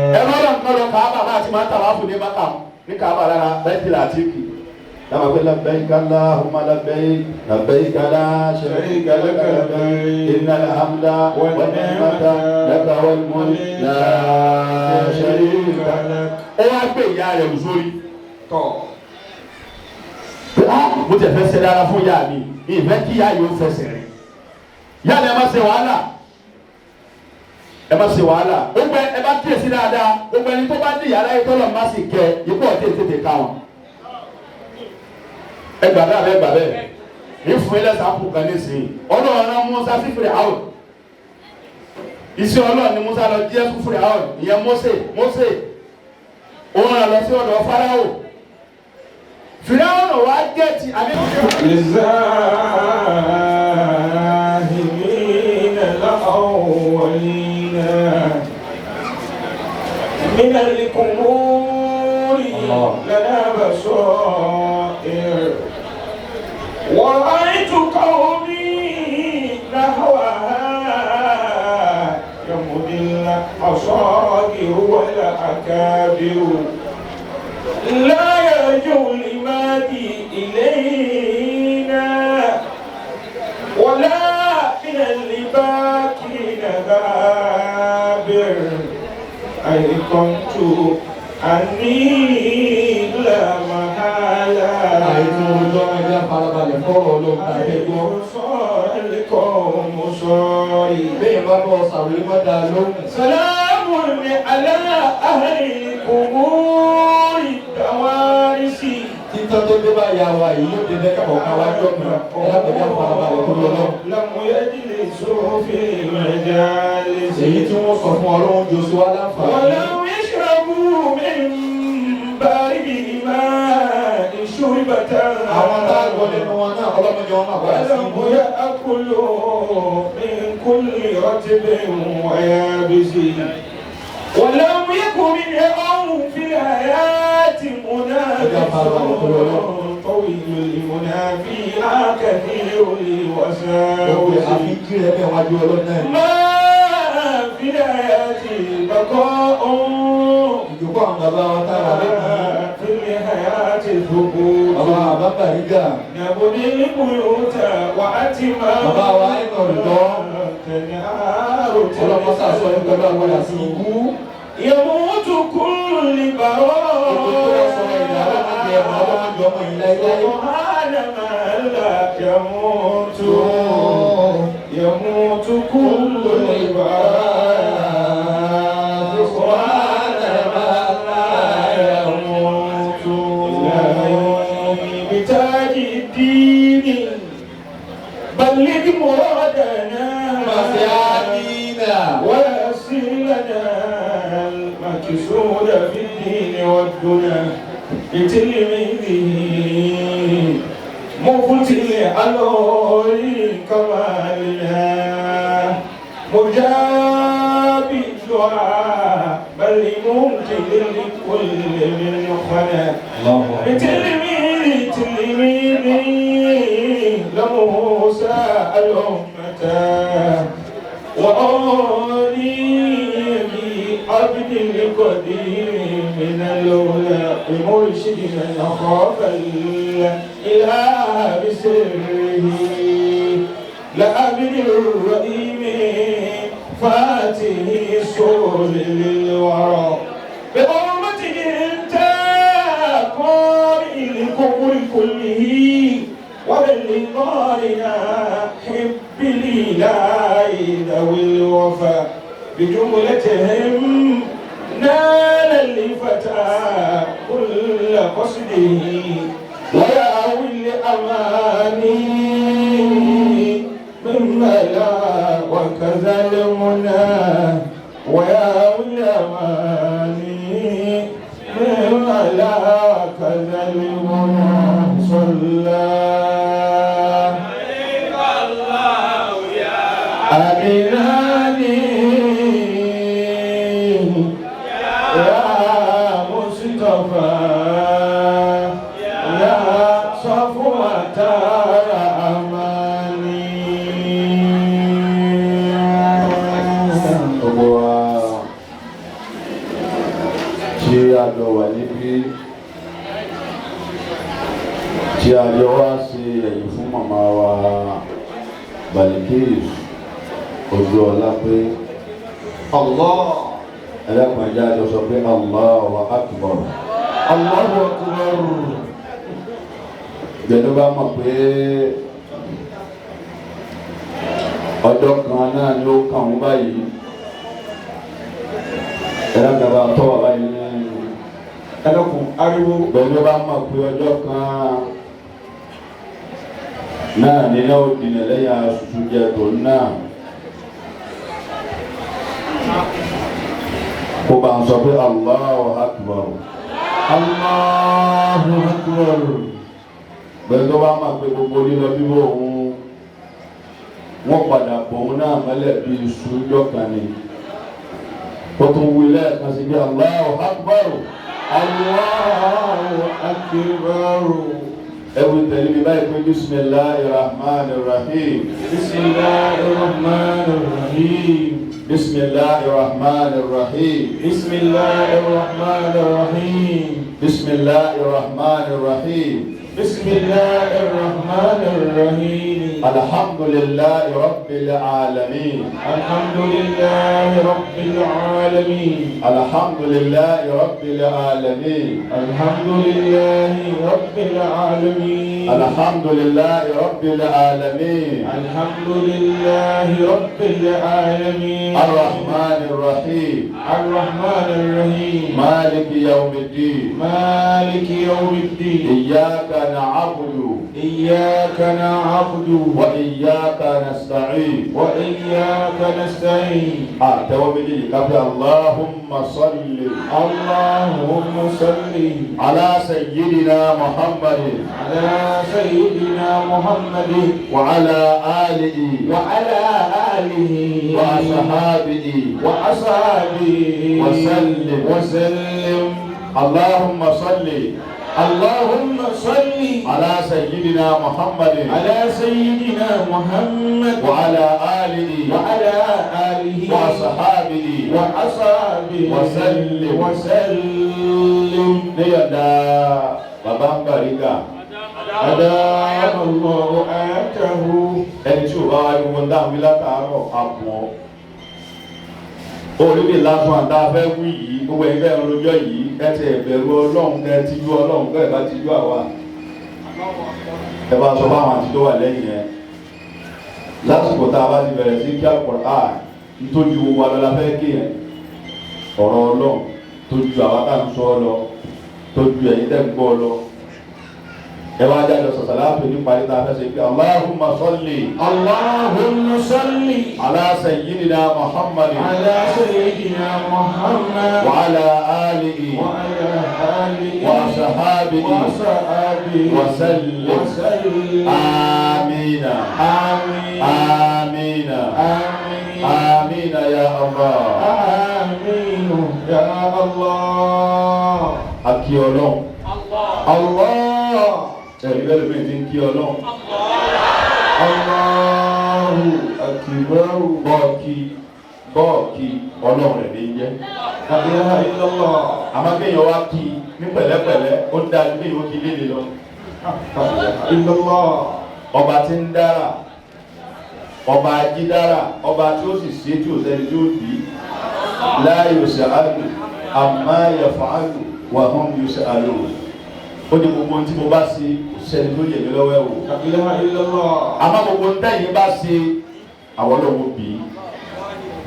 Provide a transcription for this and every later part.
Ẹ̀rọ ọlọ́run kan lọ Káàbà bá a ti máa ń tàwa fún ní Mákà ní Káàbà lára bẹ́ẹ̀tì àtìkì. Dábàá pé labbaik Allahumma labbaik, labbaik la sharika laka labbaik, innal hamda wan ni'mata laka wal mulk la sharika lak. Ó wá gbé ìyá rẹ̀ wù sórí. Tọ̀. Mo tẹ̀ fẹ́ ṣe dára fún ìyá mi, ìfẹ́ kí ìyá yóò fẹsẹ̀ rìn. Ìyá mi, ẹ má ṣe wàhálà, ẹ má ṣe wàhálà. Gbogbo ẹ bá kíyèsí dáadáa, gbogbo ẹni tó bá ní ìyá láyé tọ́lọ̀ má sì kẹ ikú ọ̀tí tètè ká wọn. Ẹ gbà bẹ́ẹ̀, ẹ gbà bẹ́ẹ̀. Ní fún ilé sàkó kan nísìnyí, Ọlọ́run rán Musa sí Fìràwọ̀. Iṣẹ́ Ọlọ́run ni Musa lọ jẹ́ fún Fìràwọ̀, ìyẹn Mósè. Mósè òun rán lọ sí ọ̀dọ̀ Fáráò. Fìràwọ̀ wá gẹ̀ẹ́tì àbí. للزاهدين الأولين من القبور لنا بصائر، ورأيت قومي نحوها يمضي الأصاغر والأكابر، لا يرجو لمادي إلينا ولا من الباكين غابر. أيقنت أني لا محالة. Àìtún ọjọ́ ẹgbẹ́ farabalẹ̀ fọ́rọ̀ Ọlọ́run tàbí gbọ́. صار القوم صاري. Bẹ́ẹ̀ bá bọ́ sàwé má dáa lóhùn. سلام على أهل القبور الدوارس. Títọ́ tó dé bá ya wa yìí yóò dé lẹ́kẹ̀ kọ̀ọ̀kan wájú ọ̀gbìn. Ẹlẹ́pẹ̀jẹ́ farabalẹ̀ tó lọ lọ́wọ́. لم يجلسوا في المجالس. Èyí tí wọ́n sọ fún Ọlọ́run jọ sí wa láǹfààní. ولو يشربوا من بارد الماء شربة. Àwọn tá a gbọ́ lẹ́nu wọn náà, ọlọ́mọdé wọn máa padà sí ولم ibú. يأكلوا من كل رطب ويابس، ولم يكن منهم في الحياة منافس طويل المنى فيها كثير Gbogbo الوساوس. àfi jí rẹ̀ bẹ́ẹ̀ wájú Ọlọ́run náà. ما في الحياة بقاء. Ìjókòó àwọn bàbá wa tá a wà lẹ́nu. في الحياة ثبوت. Bàbá àbá Bàrígà. نبني البيوت وأتما. Bàbá wa ẹ̀nà ọ̀dọ́. تنهار. Ọlọ́mọ sàṣọ ní pẹ̀lú àwọn àti ikú. يموت كل Gbogbo tó bá sọ ìdá ọlọ́mọdé ẹ̀mọ́ ọlọ́mọdé ọmọ yìí láíláí. سبحان من لا يموت، يموت كل العباد، سبحان من لا يموت. إلهي بتاج الدين بلغ مرادنا. Màsí àmìnà. ويسر لنا المكسود في الدين والدنيا بتلميذه مفتي الألوي كمالنا مجاب الدعاء بل ممكن لكل من خنا بتلميذ تلميذي لموسى الأمة وأولي بعبد القدير من الأولى بمرشد من خاف الإله بسره لعبد الرحيم فاته السور للورى بأمته انت قارئ الكفر كله وبالغارنا حب الإله ذوي الوفا بجملتهم نال الفتى كل قصده ويأوي الأماني مما لا وكذا المنى ويأوي الأماني مما لا وكذا المنى. صلى أبناني يا مصطفى يا صفوة الأماني. Gbogbo wa Tí a jọ wà níbí, tí a jọ wá sí ẹ̀yìn fún màmá wa Balikis Ojú Ọlá pé Allah. Ẹlẹ́kùn ẹja jọ sọ pé Allahu Akbar. Allahu Akbar. Gbẹ̀dọ́ bá mọ̀ pé ọjọ́ kan náà ni ó kàn wọ́n báyìí, ẹlẹ́kùn bá tọ́ wà báyìí ní Ẹlẹ́kùn ariwo. Gbẹ̀dọ́ bá mọ̀ pé ọjọ́ kan náà ní náà ó dìnnà lẹ́yìn aṣojú jẹ tòun náà, kó bá ń sọ pé Allahu Akbar. Allahu Akbar. Gbẹ̀dọ́ bá mọ̀ pé gbogbo lílọ bíbọ̀ òun, wọ́n padà bọ̀ òun náà mọ́lẹ̀ bí iṣu jọ́kan ni, kó tún wí lẹ́ẹ̀kan sí bí Allahu Akbar. Allahu Akbar. Ẹwù tẹ̀lé mi báyìí pé bisimilahi rahman rahim. Bismillahir Rahmanir Rahim. Bisimilahi rahman rahim. Bismillahir Rahmanir Rahim. Bisimilahi rahman rahim. Bismillahir Rahmanir Rahim. Alhamdulilahi rabbil alamin. Alhamdulillahi Rabbil Alamin. Alhamdulilahi rabbil alamin. Alhamdulillahi Rabbil Alamin. Alhamdulilahi rabbil alamin. Alhamdulillahi Rabbil Alamin. Arrahman rahim. Ar-Rahman Ar-Rahim. Maliki yawmiddin. Maliki Yawmiddin. Iyyaka na'budu. Iyyaka na'budu. Wa iyyaka nasta'in. Wa iyyaka nasta'in. Àtẹwọ́ méjèèjì káfí Allahumma salli. Allahumma salli. Ala sayyidina Muhammadin. Ala sayyidina Muhammadin. Wa ala alihi. Wa ala alihi. Wa ashabihi. Wa ashabihi. Wa sallim. Wa sallim. Allahumma salli. Allahumma salli. Ala sayyidina Muhammadin. Ala sayyidina Muhammad. Wa ala alihi. Wa ala alihi. Wa ashabihi. Wa ashabihi. Wa sallim. Wa sallim. Níyọ̀dá bàbá ń bàrígà. Adama Allahu ayatahu. Ẹni tí ò bá wá gbogbo ń dáhùn wí látàárọ̀ àbọ̀. Orílẹ̀ lásán àtà fẹ́ wí yìí, gbogbo ẹ̀yin fẹ́ rojọ́ yìí, ẹ ti ẹ̀bẹ̀rù Ọlọ́run, ẹ ti jú Ọlọ́run, bẹ́ẹ̀ bá ti jú àwa. Ẹ bá sọ fáwọn àti tó wà lẹ́yìn ẹ. Lásìkò tá a bá ti bẹ̀rẹ̀ sí kí Al-Qur'an nítorí gbogbo wa lọ la fẹ́ kí yẹn. Ọ̀rọ̀ Ọlọ́run tó ju àwa tá à ń sọ ọ lọ, tó ju ẹ̀yin tẹ́ ń gbọ́ ọ lọ. Ẹ wá jáde sọ̀sọ̀ láàpẹ̀ ní parí tá a fẹ́ ṣe pé Allahumma salli. Allahumma salli. Ala sayyidina Muhammadin. Ala sayyidina Muhammad. Wa ala alihi. Wa ala alihi. Wa ashabihi. Wa ashabihi. Wa sallim. Wa sallim. Amina. Amin. Amina. Amin. Amina ya Allah. Amin ya Allah. A kí Ọlọ́run. Allah. Ẹ̀rí bẹ́ẹ̀ lómi ti ń kí Ọlọ́run. Allahu akbar. Bọ́ọ̀kì bọ́ọ̀kì Ọlọ́run rẹ̀ ní jẹ́. La ilaha illallah. Àmọ́ kéèyàn wá kí ní pẹ̀lẹ́pẹ̀lẹ́, ó dáa ju kéèyàn ó kí léde lọ. La ilaha illallah. Ọba tí ń dára, ọba ajídára, ọba tí ó sì ṣe tí ò sẹ́ni tí ó bì í. La yus'alu amma yaf'alu wa hum yus'alun. Ó ní gbogbo ohun tí mo bá ṣe, kò sẹ́ni tó yẹ mí lọ́wọ́ ẹ̀ wò. La ilaha illallah. Àmọ́ gbogbo ohun tẹ́yìn bá ṣe, àwọn ọlọ́wọ́ bì í.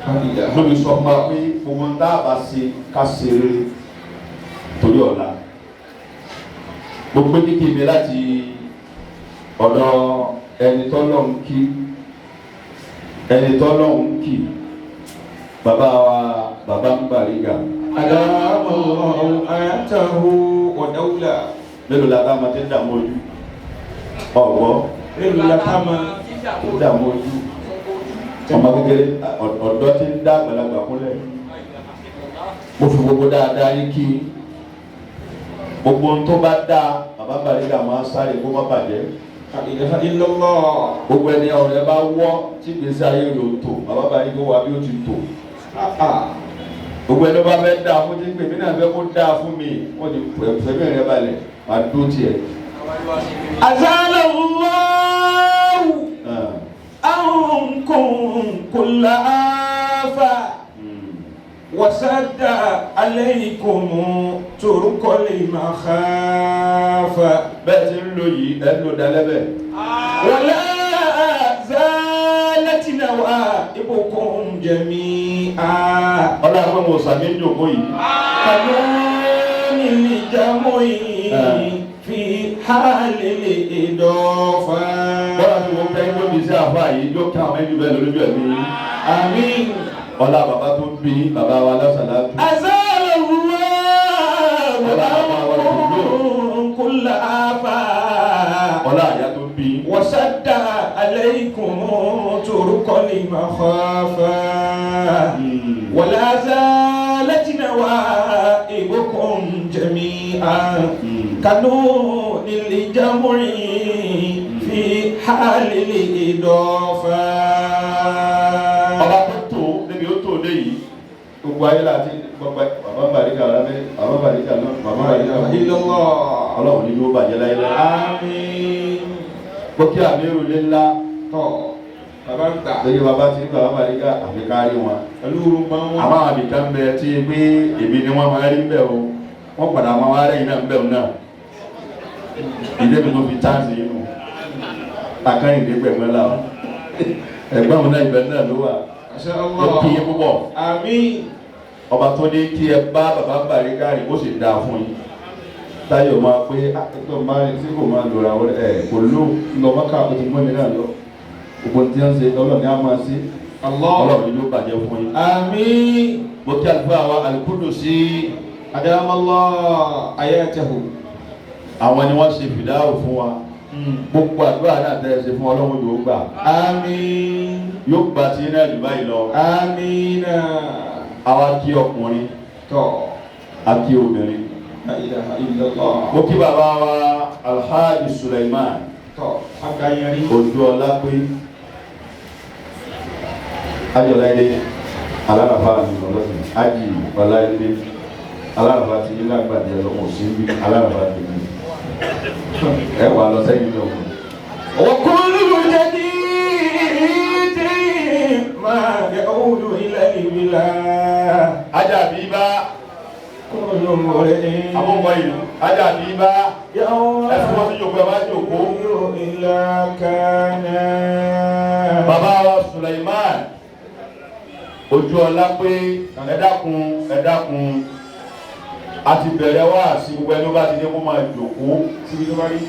La ilaha Lóbi sọ fún wa pé gbogbo ohun tá a bá ṣe, ká ṣe rere torí ọ̀la. Gbogbo kíkì mi láti ọ̀dọ̀ ẹni tọ́lọ́hun kí, ẹni tọ́lọ́hun kì, bàbá wa bàbá ń bàrígà. Adama Allahu ayatahu wa dawla. Mélòó la ká máa ti ń dààmú ojú? Ọ̀gbọ́. Mélòó la ká máa ti ń dààmú ojú? Ọmọ kékeré ọ̀dọ́ ti ń dá àgbàlagbà kúnlẹ̀. Mo fi gbogbo dáadáa yín kí gbogbo ohun tó bá dáa, bàbá bàrígà máa ń sáré kó má bàjẹ́. La ilaha illallah. Gbogbo ẹni ọ̀rẹ́ bá wọ́ tí gbèsè ayé rẹ̀ ò tò, bàbá bàrígà wà bí ó ti tò. Gbogbo ẹni bá fẹ́ dáa fún tí ń pè mí náà fẹ́ kó dáa fún mi wọ́n ti fẹ́mi rẹ balẹ̀ máa dó tiẹ̀. أزال الله عنكم كل آفة وسد عليكم طرق المخافة Bẹ́ẹ̀ ti ń lo yìí ẹ̀ ń lo dalẹ́bẹ̀. ولا زالت نوائبكم جميعا Ọlá pé mo sàmì ń jòkó yìí. كنون الجمع في حال الإضافة. Bọ́lá tí mo fẹ́ gbóbi sí àfa yìí yóò ká àwọn ẹni bẹ́ẹ̀ lójú ẹ̀mí. آمين. Ọlá bàbá tó bí bàbá wa lásàlátù. أزال الله عنكم كل آفة Ọlá àyà tó bí. وسد عليكم طرق المخافة ولا زالت نوائبكم جميعا كنون الجمع في حال الإضافة. Ọba tó tó níbi ó tó dé yìí gbogbo ayé láti gbogbo bàbá bàríkà lábẹ́ bàbá bàríkà náà bàbá bàríkà لا إله إلا الله. Ọlọ́run ní yóò bàjẹ́ láyéláyé. آمين. Bókí àmì ìrùlé ńlá Tọ́ bàbá ń gbà lórí bàbá tí bàbá bàríkà àfi kárí wọn. pẹ̀lú orúkọ wọn. Àmọ́ àwọn àbíkan bẹ tí pé èmi ni wọ́n máa rí bẹ́ẹ̀ o wọ́n padà máa wá rẹ́yìn náà bẹ́ẹ̀ náà. Ìdí mi tó fi táǹsì yìí nù. Akányìndé gbẹ̀gbẹ́ là o. Ẹ̀gbọ́n mi náà ibẹ̀ náà ló wà. Masha Ó kí yín Allah. púpọ̀. Àmín. Ọba tó ní kí ẹ bá bàbá bàríkà rìn ó sì dáa fún yín. Táyọ̀ máa pé tó máa tí kò máa lòrà wọlé ẹ̀ kò ló lọ mọ́ká ó ti mú mi náà lọ. Gbogbo tí wọ́n ń ṣe ọlọ́ọ̀ni á máa ṣe. Allah. Ọlọ́run yóò bàjẹ́ fún yín. Àmín. Mo kí àlùfáà wa Al-Qudusi. أدام الله آياته. Àwọn ni wọ́n ṣe fìdáwò fún wa. Gbogbo àdúrà náà tẹ́ ẹ ṣe fún Ọlọ́run yóò gbà. آمين. Yóò gba ti iná jù báyìí lọ. آمين. Àwa kí ọkùnrin, Tọ́. a kí obìnrin. لا إله إلا الله. Mo kí bàbá wa Alhaji Suleiman Tọ́ agayari. Ojú ọlá pé Ayọ̀láìdé aláràfà mi ọlọ́sìn Ájì Ọláìdé aláràfà ti yín lágbàdì ẹlọ́mọ̀ sí bí aláràfà ti yín ẹ wà lọ sẹ́yìn lọ́wọ́. وكل جديد ما يعود إلى البلاد. Ajá bí bá كل امرئ àbúkọ ìlú ajá bí bá يوم ẹ fún wọn sí jòkó ẹ bá jòkó. إلا كان. Bàbá wa Suleiman Ojú ọlá pé ẹ dákun ẹ dákun a ti bẹ̀rẹ̀ wá sí gbogbo ẹni ó bá ti dé kó máa jòkó. Síbi tó bá rí.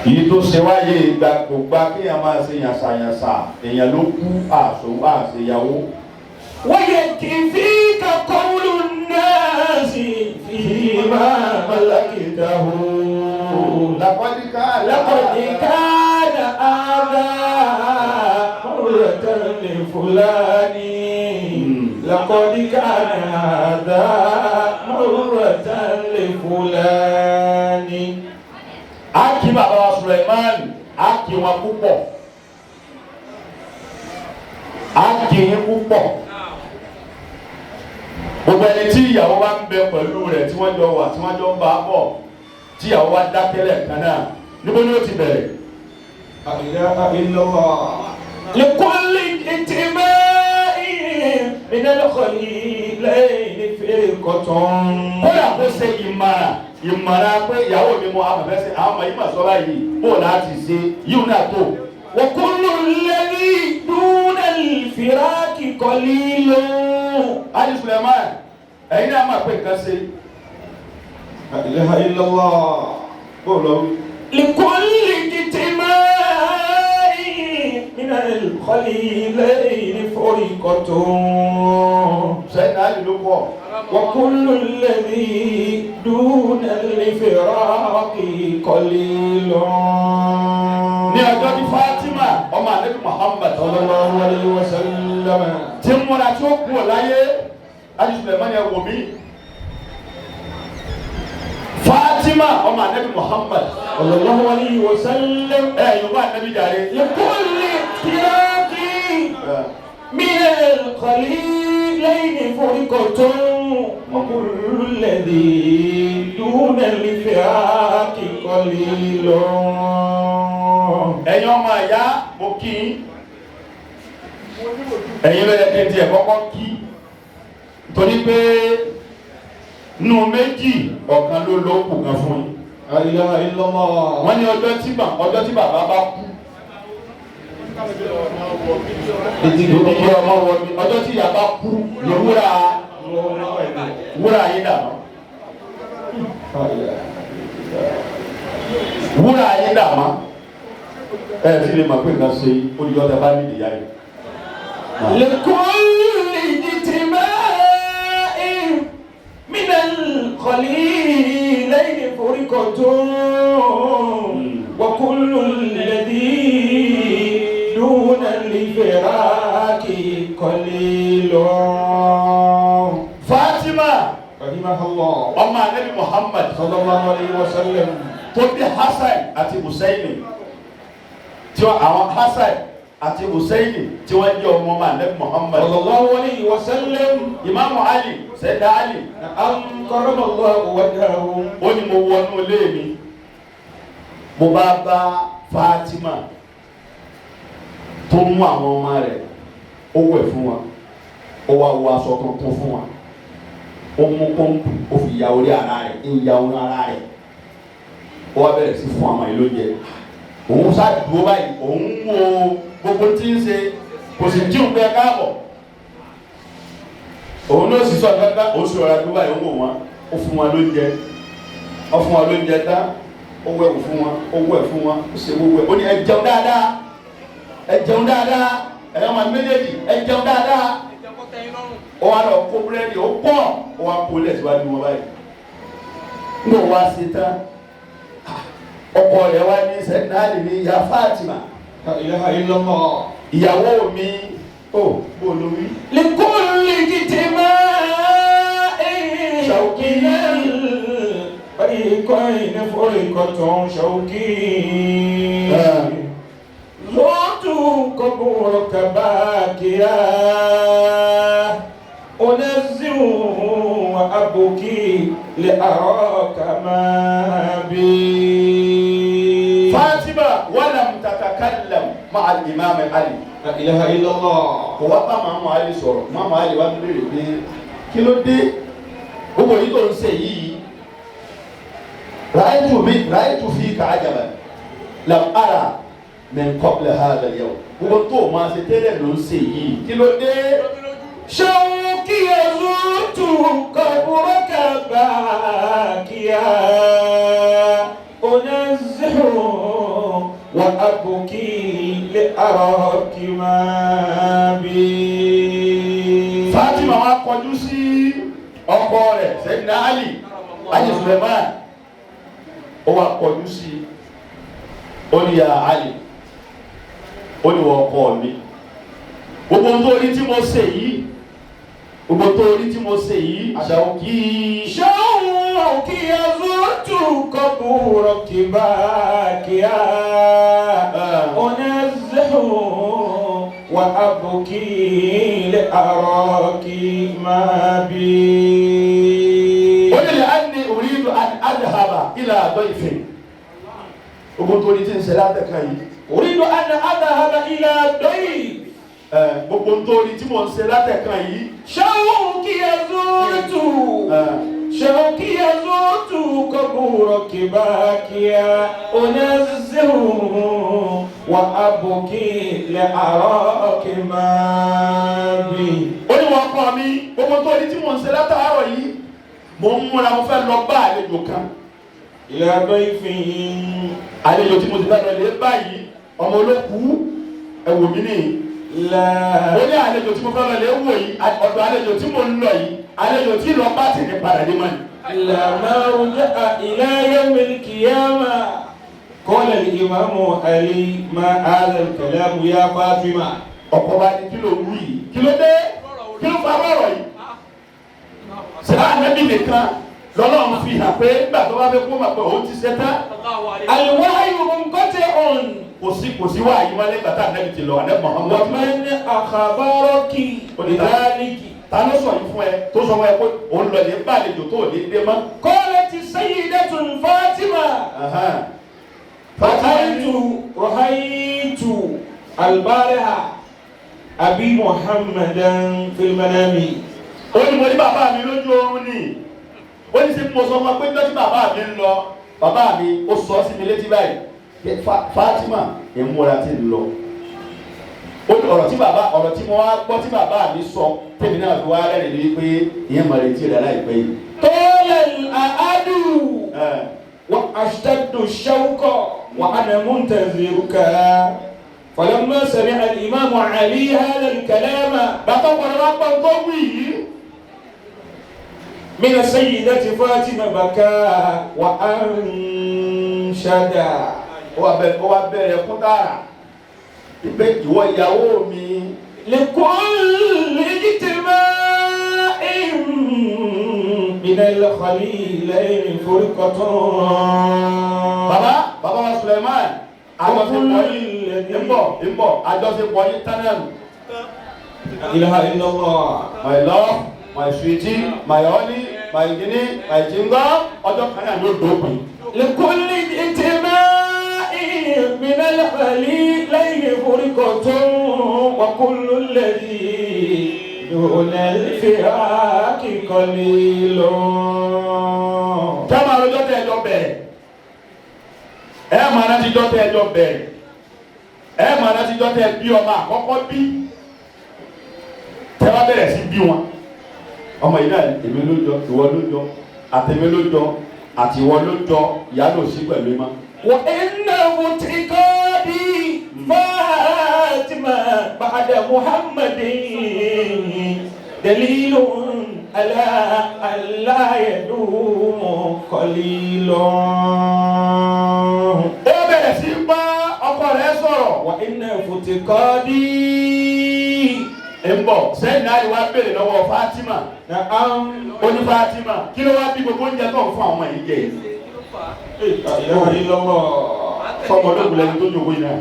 Èyí tó ṣe wáyé ìgbà kò gba kéèyàn máa ṣe yànsàyànsà èèyàn ló kú àṣò àṣeyàwó. ويكفيك قول الناس فيما ملكته. Làkọ́díkà لقد كان هذا مرة لفلان لقد كان هذا مرة لفلان. A kí bàbá wa Suleiman a kí wọn púpọ̀ a kí yín púpọ̀. Gbogbo ẹni tí ìyàwó bá ń bẹ pẹ̀lú rẹ̀ tí wọ́n jọ wà tí wọ́n jọ ń bá a bọ̀ tí ìyàwó bá dákẹ́lẹ̀ kan náà níbo ni ó ti bẹ̀rẹ̀? لا إله إلا الله. لكل انتماء من الخليلين فرقة. Kódà kó ṣe ìmọ̀ràn ìmọ̀ràn pé ìyàwó mi mọ afẹ́fẹ́ ṣe àwọn ọmọ yìí mà sọ báyìí bó o láti ṣe yíò náà tó. وكل الذي دون الفراق قليل. Ali Suleiman ẹ̀yin náà máa pé nǹkan ṣe. لا إله إلا الله. Bó o lọ wí. لكل اجتماع من الخليلين فرقة. Sẹ́yìn náà ló pọ̀. وكل الذي دون الفراق قليل. Ní ọjọ́ tí Fatima ọmọ Ànábì Muhammad صلى الله عليه وسلم. tí ń múra tí ó kú ọ̀ láyé Ali Suleiman yẹ wò mí. Fatima ọmọ Ànábì Muhammad صلى الله عليه وسلم. ẹ yorùbá Ànábì jàre. لكل افتراق من الخليلين الخليلين فرقة وكل الذي دون الفراق قليل. Ẹ̀yin ọmọ àyá, mo kí yín. Ẹ̀yin ló yẹ kí n tiẹ̀ kọ́kọ́ kí, torí pé nù méjì ọ̀kan ló ló kù kan fún yín. La ilaha illallah. Wọ́n ní ọjọ́ tí bàbá bá kú, ìdíje ọmọ wọ mi. Ọjọ́ tí ìyá bá kú ní wúrà yín dà mọ́, wúrà yín dà mọ́. Ẹ ti lè mọ̀ pé nǹkan ṣe olùyọ́ tẹ bá nídìí yá yìí. لكل اجتماع من الخليلين فرقة وكل الذي دون الفراق قليل. Fatima رحمه الله ọmọ anabi Muhammad صلى الله عليه وسلم tó bí Hasan àti Hussein, tí wọ́n àwọn Hasan àti Hussein tí wọ́n jẹ́ ọmọ anabi Muhammad. صلى الله عليه وسلم. Ìmáàmù Ali, Sayyida Ali, نعم، كرم الله وجهه. ó ní mo wọnú ilé mi, mo bá bá Fatima tó mú àwọn ọmọ rẹ̀, ó wẹ̀ fún wa, ó wá wọ aṣọ tuntun fún wa, ó mú pọ́ǹpù, ó fi ya orí ara rẹ̀, ń ya orí ara rẹ̀, ó wá bẹ̀rẹ̀ sí fún àwọn ìlú oúnjẹ. Òun ṣáàdúró báyìí, òun ń wo gbogbo tí ń ṣe, kò sì jíun pé káàbọ̀. Òun ló sì sọ kankan, òun sì rọra dúró báyìí, ó wò wọn, ó fún wọn lóúnjẹ, ó fún wọn lóúnjẹ tán, ó wẹ̀wù fún wọn, ó wẹ̀ fún wọn, ó ṣe gbogbo ẹ̀. Ó ní ẹ jẹun dáadáa, ẹ jẹun dáadáa, ẹ̀yọ́ máa méjèèjì, ẹ jẹun dáadáa. Ó wá lọ kó búrẹ́dì ó pọ̀, ó wá kó lẹ̀ síwájú wọn báyìí. Nígbà wá sí tán, ọkọ rẹ̀ wá ní sẹ́ńdáàlì ní ìyá Fatima, La ilaha illallah. Ìyàwó mi, ó bó ló wí. لكل اجتماع شوقي. فريقين فرقة شوقي. زرت قبورك باكيا أنزه وأبكي لأراك ما بي. Fatima ولم تتكلم مع الإمام علي. لا إله إلا الله. Kò wá bá Màmú Ali sọ̀rọ̀. Màmú Ali wá béèrè pé kí ló dé gbogbo yìí tó ń ṣe yìí? رأيت mi رأيت فيك عجبا لم أرى من قبل هذا اليوم. Gbogbo tó o máa ṣe tẹ́lẹ̀ ló ń ṣe yìí, kí ló dé? شوقي زرت قبرك باكيا أنزه وأبكي لأراك ما بي. Fatima wa kọjú sí ọkọ rẹ̀ Sayyidina Ali, Ali Suleiman, ó wá kọjú sí, ó ní ya Ali, ó ní wọ́n ọkọ mi, gbogbo tó rí tí mo ṣe yìí, gbogbo tó rí tí mo ṣe yìí, ṣàwùkí. شوقي زرت قبورك باكيا أنزه وأبكي لأراك ما بي. Ó ní لأني أريد أن أذهب إلى ضيف. Gbogbo tó rí tí ń ṣe látẹ̀ka yìí, أريد أن أذهب إلى ضيف. Gbogbo tó rí tí mo ń ṣe látẹ̀ka yìí, شوقي زرت شوقي زرت قبورك باكيا أنزه وأبكي لأراك ما بي. Ó ní wọn kọ́ mi, gbogbo tó rí tí mo ń ṣe látàárọ̀ yìí, mo ń múra, mo fẹ́ lọ bá àlejò kan. إلى ضيف. Àlejò tí mo ti fẹ́ lọ lè báyìí, ọmọ olókùú, ẹ wò mí nìyí. لا. Ó ní àlejò tí mo fẹ́ lọ lè wò yìí, ọ̀dọ̀ àlejò tí mo ń lọ yìí, àlejò tí lọ bá tì ní padà dé mọ́ ni. لا ما رجع إلى يوم القيامة. قال الإمام علي ما هذا الكلام يا فاطمة؟ Ọkọ bá ní kí ló wú yìí, kí ló dé, kí ló fa ọ̀rọ̀ yìí? Sèbá ànábì nìkan lọ́lọ́run fi hàn pé nígbà tó bá fẹ́ kó mà pé òun ti ṣe tán. الوحي منقطع. Kò sí wáyé wálé gbàtà ànábì ti lọ, ànábì Muhammad. ومن أخبرك بذلك؟ Ta ló sọ yìí fún ẹ tó sọ fún ẹ pé òun lọ lè bá àlejò tó ò ní dé mọ́. قالت السيدة فاطمة Ahan. رأيت رأيت البارحة أبي محمدا في المنام. Ó ní mo ní bàbá mi lójú oorun ni. Ó ní sí mo sọ fún ọ pé lọ́tí bàbá mi ń lọ, bàbá mi ó sọ sí mi létí báyìí pé Fatima, ìmúra ti ń lọ. Ó ní ọ̀rọ̀ tí bàbá, ọ̀rọ̀ tí mo wá gbọ́ tí bàbá mi sọ tèmi náà fi wá rẹ́rìn ní wípé ìyẹn mọ̀ retí rẹ̀ láìpẹ́ yìí. طال الأعد Ẹ̀. وأشتد الشوق وأنا منتظرك. فلما سمع الإمام علي هذا الكلام Bàtọ́ pọ̀lọ́ wá gbọ́ tó wí yìí. من السيدة فاطمة بكى وأنشد. Ó wá bẹ̀rẹ̀ kún tààrà ìpè ìwọ ìyàwó mi. لكل اجتماع من الخليلين فرقة. Bàbá wa Suleiman, àjọṣepọ̀ yìí ń bọ̀ ń bọ̀, àjọṣepọ̀ yìí tánàlù. لا إله إلا الله. My love, my sweetie, my honey, my guinea, my jingo, ọjọ́ kan náà ló dópin. لكل اجتماع من الخليلين فرقة وكل الذي دون الفراق قليل. Kẹ́ máa rojọ́ tẹ́ ẹjọ́ bẹ̀rẹ̀, ẹ máa rántí jọ́ tẹ́ ẹjọ́ bẹ̀rẹ̀, ẹ máa rántí jọ́ tẹ́ bí ọmọ àkọ́kọ́ bí, tẹ́ bá bẹ̀rẹ̀ sí bí wọn. Ọmọ yìí náà, èmi ló jọ, ìwọ ló jọ, àtẹ̀mí ló jọ, àti ìwọ ló jọ, ìyá ló sí pẹ̀lú ìmọ̀. وإن اعتقادي فاطمة بعد محمد دليل على أن لا يدوم قليل. Ó bẹ̀rẹ̀ sí bá ọkọ rẹ̀ sọ̀rọ̀. وإن افتقادي Ń bọ̀ sẹ́yìn náà wá béèrè lọ́wọ́ Fatima. نعم. Ó ní Fatima, kí ló wá bí gbogbo oúnjẹ tó ń fún àwọn ọmọ yìí jẹ yìí? لا إله إلا الله. Fọmọ ológun lẹni tó jòkó yìí náà,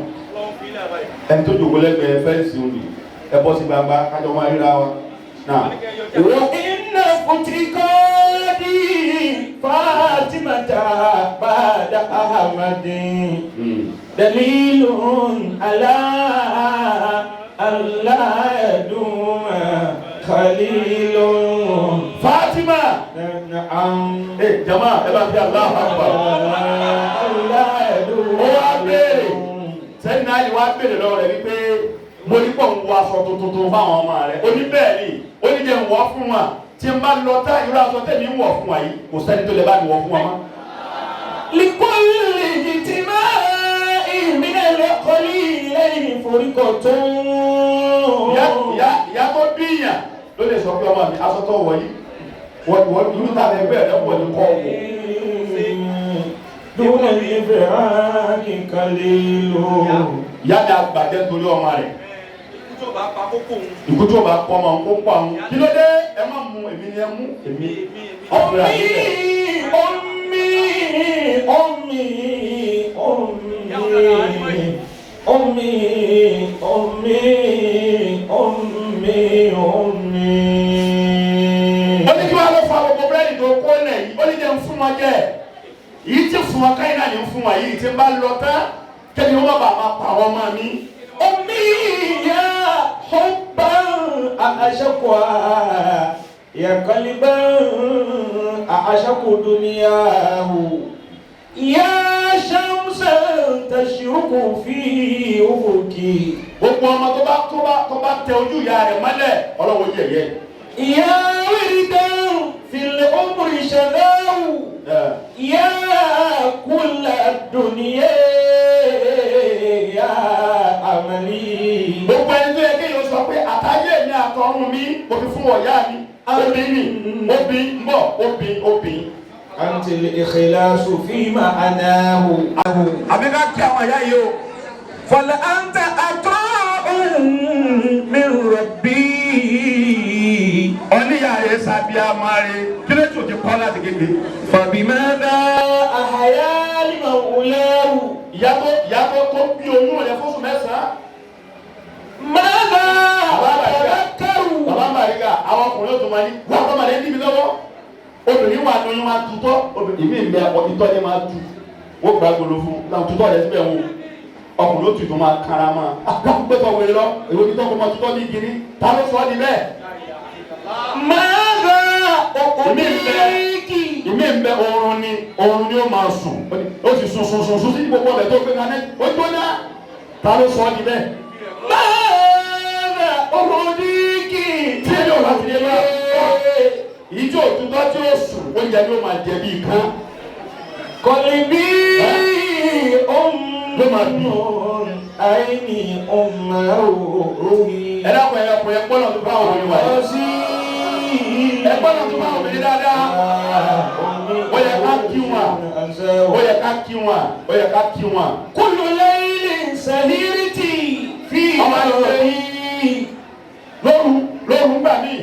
ẹni tó jòkó lẹ́gbẹ̀ẹ́ fence òní, ẹ bọ́ sí gbangba kájọ máa ríra wa náà. وإن افتقادي فاطمة بعد أحمد دليل على أن لا يدوم خليل. Fatima. نعم. Ẹ jama, ẹ bá fi Allahu Akbar. ألا يدوم. Ó wá béèrè, sẹ́yìn náà yìí wá béèrè lọ́wọ́ rẹ̀ wípé mo ní pọ̀ ń wọ aṣọ tuntun tó fáwọn ọmọ rẹ̀. Ó ní bẹ́ẹ̀ ni, ó ní jẹ́ ń wọ̀ fún wa, tí n bá lọ tá irú aṣọ tẹ̀mí ń wọ̀ fún wa yìí, kò sẹ́ni tó lè bá mi wọ̀ fún wa mọ́. لكل اجتماع من القليلين فرقة. Ìyá tó bíyàn ló lè sọ pé ọmọ mi, aṣọ tó wọ̀ yìí, wọ́n irú táwọn ẹgbẹ́ rẹ̀ wọ̀ ní kọ́ wọ̀. دون الإفراط قليل. Ìyá mi àgbàjẹ́ nítorí ọmọ rẹ̀. Ikú tó bá pọ̀ ọmọ kó pọ̀ àwọn. Kí ló dé? Ẹ má mú èmi ni, ẹ mú èmi. Ọkùnrin àti bẹ́ẹ̀. أمي أمي أمي أمي أمي أمي أمي. Ó ní kí wàá lọ fa gbogbo búrẹ́dì tó kó lẹ̀ yìí? Ó ní jẹ́ ń fún wọn jẹ́ yìí, tí fún wọn káyìn náà ní ń fún wọn yìí, tí ń bá lọ tán kẹ́ni wọ́n bá máa pa àwọn ọmọ mi. أمي يا حبا أعشقها يا قلبا أعشق دنياه يا شمسا تشرق في أفقي. Gbogbo ọmọ tó bá tẹ ojú ìyá rẹ̀ mọ́lẹ̀, ọlọ́wọ́ yẹ̀yẹ́. يا وردا في العمر شذاه يا كل الدنيا يا أملي. Gbogbo ẹni tó yẹ kéèyàn sọ pé àtàyè mi àtọ̀run mi mo fi fún ọ̀yá mi, obìnrin mi, obìn ń bọ̀, obìn obìn. أنت الإخلاص في معناه. Àbí ká kí àwọn ìyá yìí o. فلأنت عطاء من ربي. Oníyà rẹ̀ sábíà máa rẹ̀, kí ló tó ti kọ́ láti kékeré? فبماذا أحيا لمولاه؟ Ìyá tó bí oyún rẹ̀ fóṣù 9. ماذا Bàbá أتذكر؟ Bàbá Màrígà, Àwọn ọkùnrin ó tún máa ní wọ́n kọ́ máa lé níbi lọ́wọ́. Obìnrin wà lóyún máa tutọ́. Ìmí ìgbẹ́ ìtọ́ ni máa tu. Wọ́n gbà gbolo fún un. Láwọn tutọ́ rẹ̀ síbẹ̀ wò. Ọkùnrin ó tù tó máa kára máa. Àgbẹ̀tọ̀ wèrè lọ. Èwo ni tọ́kọ máa tutọ́ ní gíní? Ta ló sọ ọ́ di bẹ́ẹ̀? ماذا أعطيك Ìmí ń bẹ oorun ni oorun ni ó máa sùn. Ó sì sùn sùn sùn sùn sí gbogbo ọbẹ̀ tó gbé kaná. Ó jóná. Ta ló sọ ọ́ di bẹ́ẹ̀? ماذا أعطيك Tí èmi ò bá ti dé bá ìjọ òtútọ́ tí ó sùn oúnjẹ ni ó máa jẹ bíi kán. قلبي أم Ló máa bì. عيني أم روحي Ẹ dákun ẹ ọkùnrin ẹ gbọ́dọ̀ tó bá obìnrin wà yìí. Ẹ gbọ́dọ̀ tó bá obìnrin dáadáa. Ó yẹ ká kí wọn. Ó yẹ ká kí wọn. Ó yẹ ká kí wọn. كل ليل سهرتي في Ọmọ ayọ̀ نوري Lóru lóru gbà mí.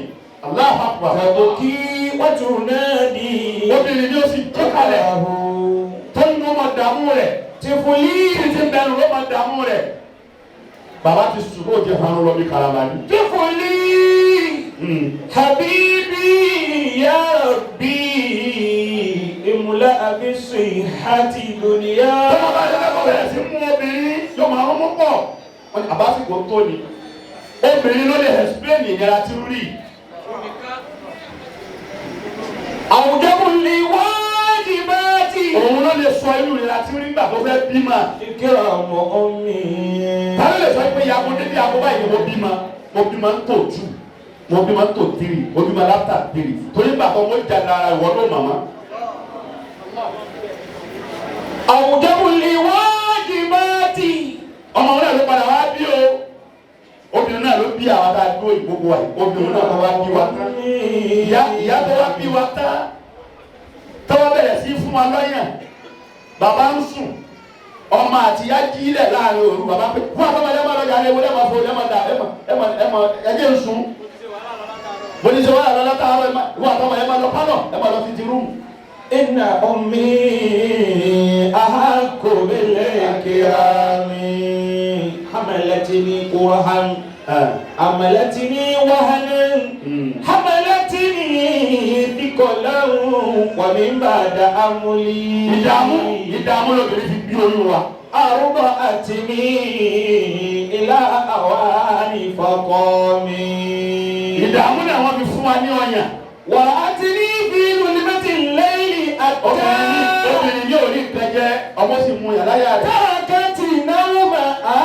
Allahu Akbar. تبكي وتنادي Obìnrin ni ó sì jí kalẹ̀. Tó ń mọ dààmú rẹ̀. طفلي Títí bẹ̀rù ló máa dààmú rẹ̀. Bàbá ti sùn kó jẹ hanu lọ bí karama ni. طفلي حبيبي يا ربي املأ بالصحة دنيا Tọ́lá bá yẹ kó bẹ̀rẹ̀ sí mú obìnrin yóò máa rún mú pọ̀. Wọ́n ní àbásìkò tó ni. Obìnrin ló lè explain ìnira tí ń rí. أوجب لواجباتي Òun ló lè sọ irú ìnira tí ń rí nígbà tó fẹ́ bímọ. إكرام أمي Ta ló lè sọ pé ìyá mo débi àgọ́ báyìí mo bímọ? Mo bímọ ń tò two, mo bímọ ń tò three, mo bímọ láfta three. Torí ìgbà kan mo jà lára ìwọ ló màmá. أوجب لواجباتي Ọmọ náà ló padà wá bí o. Obìnrin náà ló bí àwọn tá a dúró ìgbógun wa yìí. Obìnrin náà tó wá bí wa tán. Ìyá tó wá bí wa tán tó wá bẹ̀rẹ̀ sí fún wa lọ́yàn. Bàbá ń sùn. Ọmọ àti ìyá jí ilẹ̀ láàrin òru. Bàbá pé fún àbámọ̀ ẹ̀ máa lọ yàrá ewu ẹ̀ máa fọ ẹ̀ máa dà ẹ̀ máa ẹ̀ máa ẹ̀ jẹ́ ń sùn. Mo ní sọ wàhálà lọ látàárọ̀ ẹ̀ máa ìwọ àtọmọ ẹ̀ máa lọ pálọ̀ ẹ̀ máa lọ sí ti rúùmù. إن أمي أحق بالإكرام حملتني كرها حملتني وهنا حملتني ثقلا ومن بعد أملي Ìdààmú lobìnrin fi bí oyún wa. أرضعتني إلى أوان فقامي Ìdààmú náà wọ́n fi fún wa ní ọyàn. ورأتني في ظلمة الليل Obìnrin ní أتى obìnrin ní orí nǹkan jẹ ọmọ sì mú yàrá yàrá rẹ̀. تركت نومها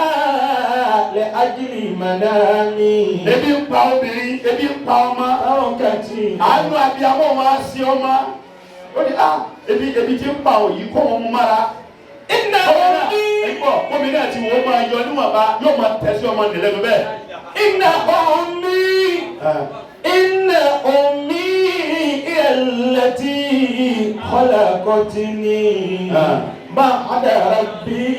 لأجل منامي Ebi ń pa obìnrin, ebi ń pa ọmọ. تركت Àánú abiyamọ wọn á sí ọmọ. Ó ní ah ebi ti ń pa òyì kó wọn mú mára. إن Ọmọ náà أمي ẹ̀gbọ́n gómìnà náà ti wò ó máa yọ níwọ̀nba yóò máa tẹ̀ sí ọmọ nílẹ̀nu bẹ́ẹ̀. إن أمي إن أمي هي التي خلقتني بعد ربي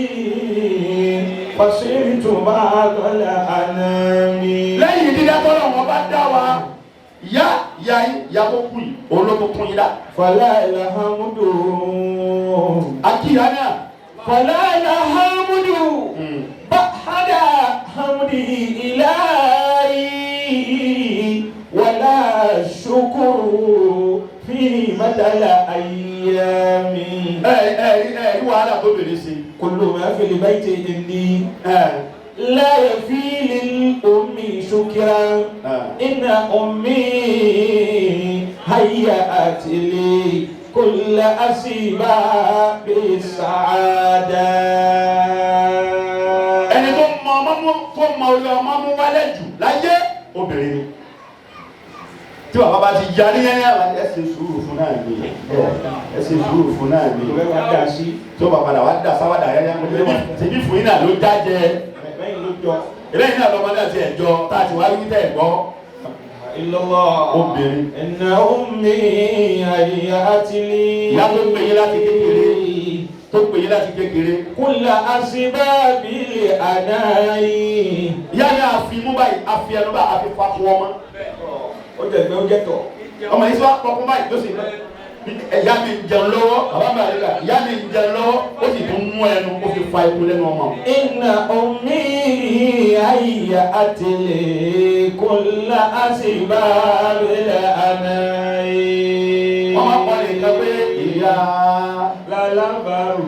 فصرت بعد الأنام Lẹ́yìn dídá tọ́lọ̀ wọn bá dá wa, ìyá ìyá yín ìyá tó kú yìí, òun ló tó tún yín dá. فلا الحمد Akíyá náà. فلا الحمد بعد حمد إلهي ولا شكر في مدى الأيام Ẹ ẹ ẹ rí wàhálà tó bèrè sí. كل ما في البيت إني Ẹ لا يفي للأم شكرا إن أمي هيأت لي كل أسباب السعادة Ẹni tó mọ ọmọ mú tó mọ orí ọmọ mú wálẹ̀ jù láyé obìnrin ni. Tí bàbá bá ti yarí yẹn yẹn ẹ ṣe sùúrù fún náà ni ẹ ṣe sùúrù fún náà ni. Tí ó bá padà wá dà sáwádà yẹn yẹn ṣèbí fún yín náà ló jájẹ. Eléyìí náà lọ́mọdé àti ẹ̀jọ́ tá a ti wá wí tẹ̀ gbọ́. Obìnrin. إن أمي هيأت لي Ìyá tó pè yín láti kékeré tó pè yín láti kékeré. كل أسباب الأناء Ìyá ni a fi mú báyìí a fi ẹnu báyìí a fi fa kú ọmọ. Ó jẹ ìgbẹ́ ó jẹ tọ̀. Ọmọ yìí sọ wá pọkún báyìí ló sì Ìyá mi ń jẹun lọ́wọ́, bàbá mi àríkà, ìyá mi ń jẹun lọ́wọ́, ó sì tún mú ẹnu, ó fi fa ikú lẹ́nu ọmọ. إن أمي هيأت لي كل أسباب الأناء. Wọ́n máa ń pọ̀ nìkan pé ìyá Lálábàárù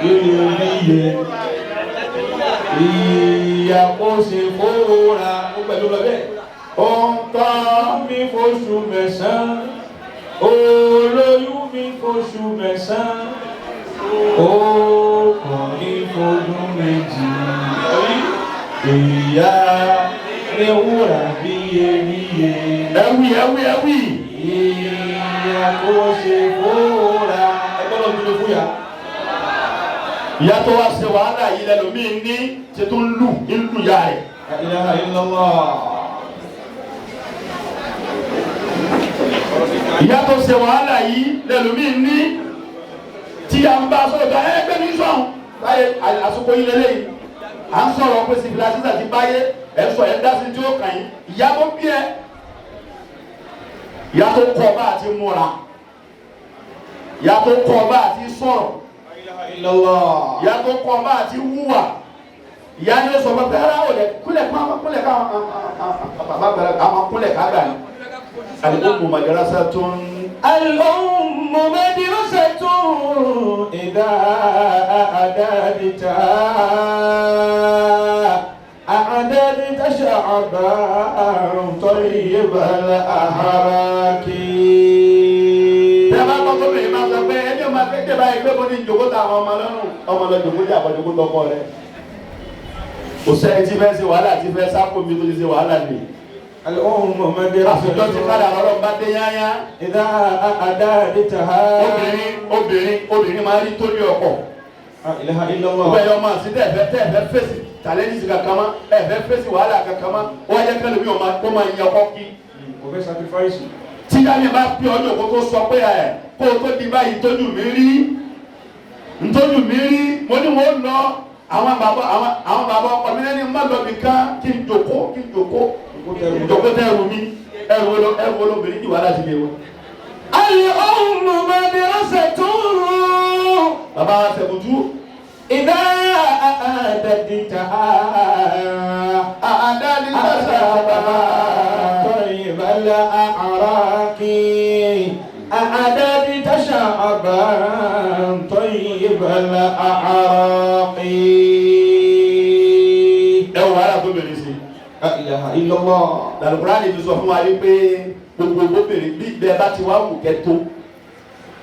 iyebíye ìyá kò ṣe fóra ó pẹ̀lú lọ bẹ́ẹ̀. Ó ń tọ́ Mi fóṣù 9, olóyún mi fóṣù 9, ó kàn mí fọdún 2. Ìyá ní wúrà bíyebíye. Ẹwì ẹwì ẹwì. Ìyá kò ṣe fóra. Ẹgbẹ́ lọ́dún ló fún yà. Ìyá tó wá ṣe wàhálà yìí lẹ́lòmíì ní ṣe tó ń lù ń lù ya rẹ̀. La ilaha illallah. Ìyá tó ṣe wàhálà yìí lẹ́lòmíì ní tí a ń bá sọ̀rọ̀ ká ẹgbẹ́ ní sọ̀hún báyé àsopọ̀ yìí lélẹ́yìí à ń sọ̀rọ̀ pé civilization ti báyé ẹ̀ sọ ẹ̀ dá sí tí ó kàn yín. Ìyá tó bí ẹ, ìyá tó kọ́ bá àti múra, ìyá tó kọ́ bá àti sọ̀rọ̀, Illallah. ìyá tó kọ́ bá àti wúwà, ìyá ni ó sọ fún ẹ rárá o lẹ kúlẹ̀ kún àwọn kúlẹ̀ káwọn bàbá gbàrà àwọn kúlẹ̀ kágbà ni. Al-ummu madrasatun. الأم مدرسة إذا أعددتها أعددت شعبا طيب الأحراك. Tẹ́ bá gbọ́ gómìnà máa sọ pé ẹni ọmọ akéde báyìí pé mo ní jòkó ta àwọn ọmọ lọ́rùn, ọmọ lọ jòkó jẹ́ àbọ̀jòkó tọkọ rẹ̀. Kò sẹ́ni tí fẹ́ ṣe wàhálà tí fẹ́ sáko mi tó ti ṣe wàhálà ni. الأم مدرسة Àfijọ́ ti kára ọlọ́run bá dé yáyá. إذا أعددتها. Obìnrin obìnrin obìnrin máa rí tóní ọkọ̀. لا إله إلا الله. Ọbẹ̀ yọ ọmọ àti tẹ̀fẹ́ fèsì challenges kankan mọ́, ẹ̀fẹ́ fèsì wàhálà kankan mọ́, wọ́n jẹ́ kẹ́lẹ́ mi ò máa kó máa yan ọkọ kí. Kò fẹ́ sacrifice. Tí yáyẹ bá pè ọ́ lòkó tó sọ pé ẹ̀ kó o tó di báyìí tójú mi rí, ntójú mi rí, mo ní mo lọ àwọn bàbá àwọn bàbá ọkọ mi lẹ́ni má lọ bì kan kí n jòkó kí n jòkó jòkó tẹ ẹrù mi ẹrù ẹrù olóbìnrin jù wá láti lé wọn. الأم مدرسة Bàbá wa sẹ̀kùtù. إذا أعددتها Àdáni sàṣà. طيب الأعراق أعددت شعبا طيب الأعراق. Ẹ wò wàhálà tó bèrè sí. لا إله إلا الله. Làlùkùránì ti sọ fún wa wípé gbogbo obìnrin bí bẹ́ẹ̀ bá ti wá wù kẹ́ tó,